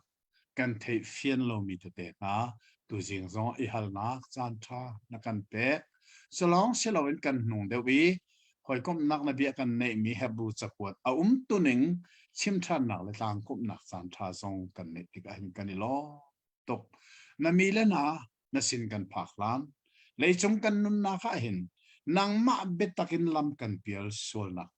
kan theih fian lomi tete hna tuzing zong i halnak caan ṭha na kan pek. Culawng si loin kan hnung deuh i hawikomhnak na bia kan neihmi Hebru cakuat a um tuning chim ṭhannak le tlangkomhnak caan ṭha zong kan neih tikah hin kan i lawm tuk. Na mi le hna na sin kan phak hlan leicung kan nunnak ah hin nangmah biatak in lam kan pial sualnak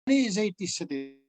nih zeiti sadi.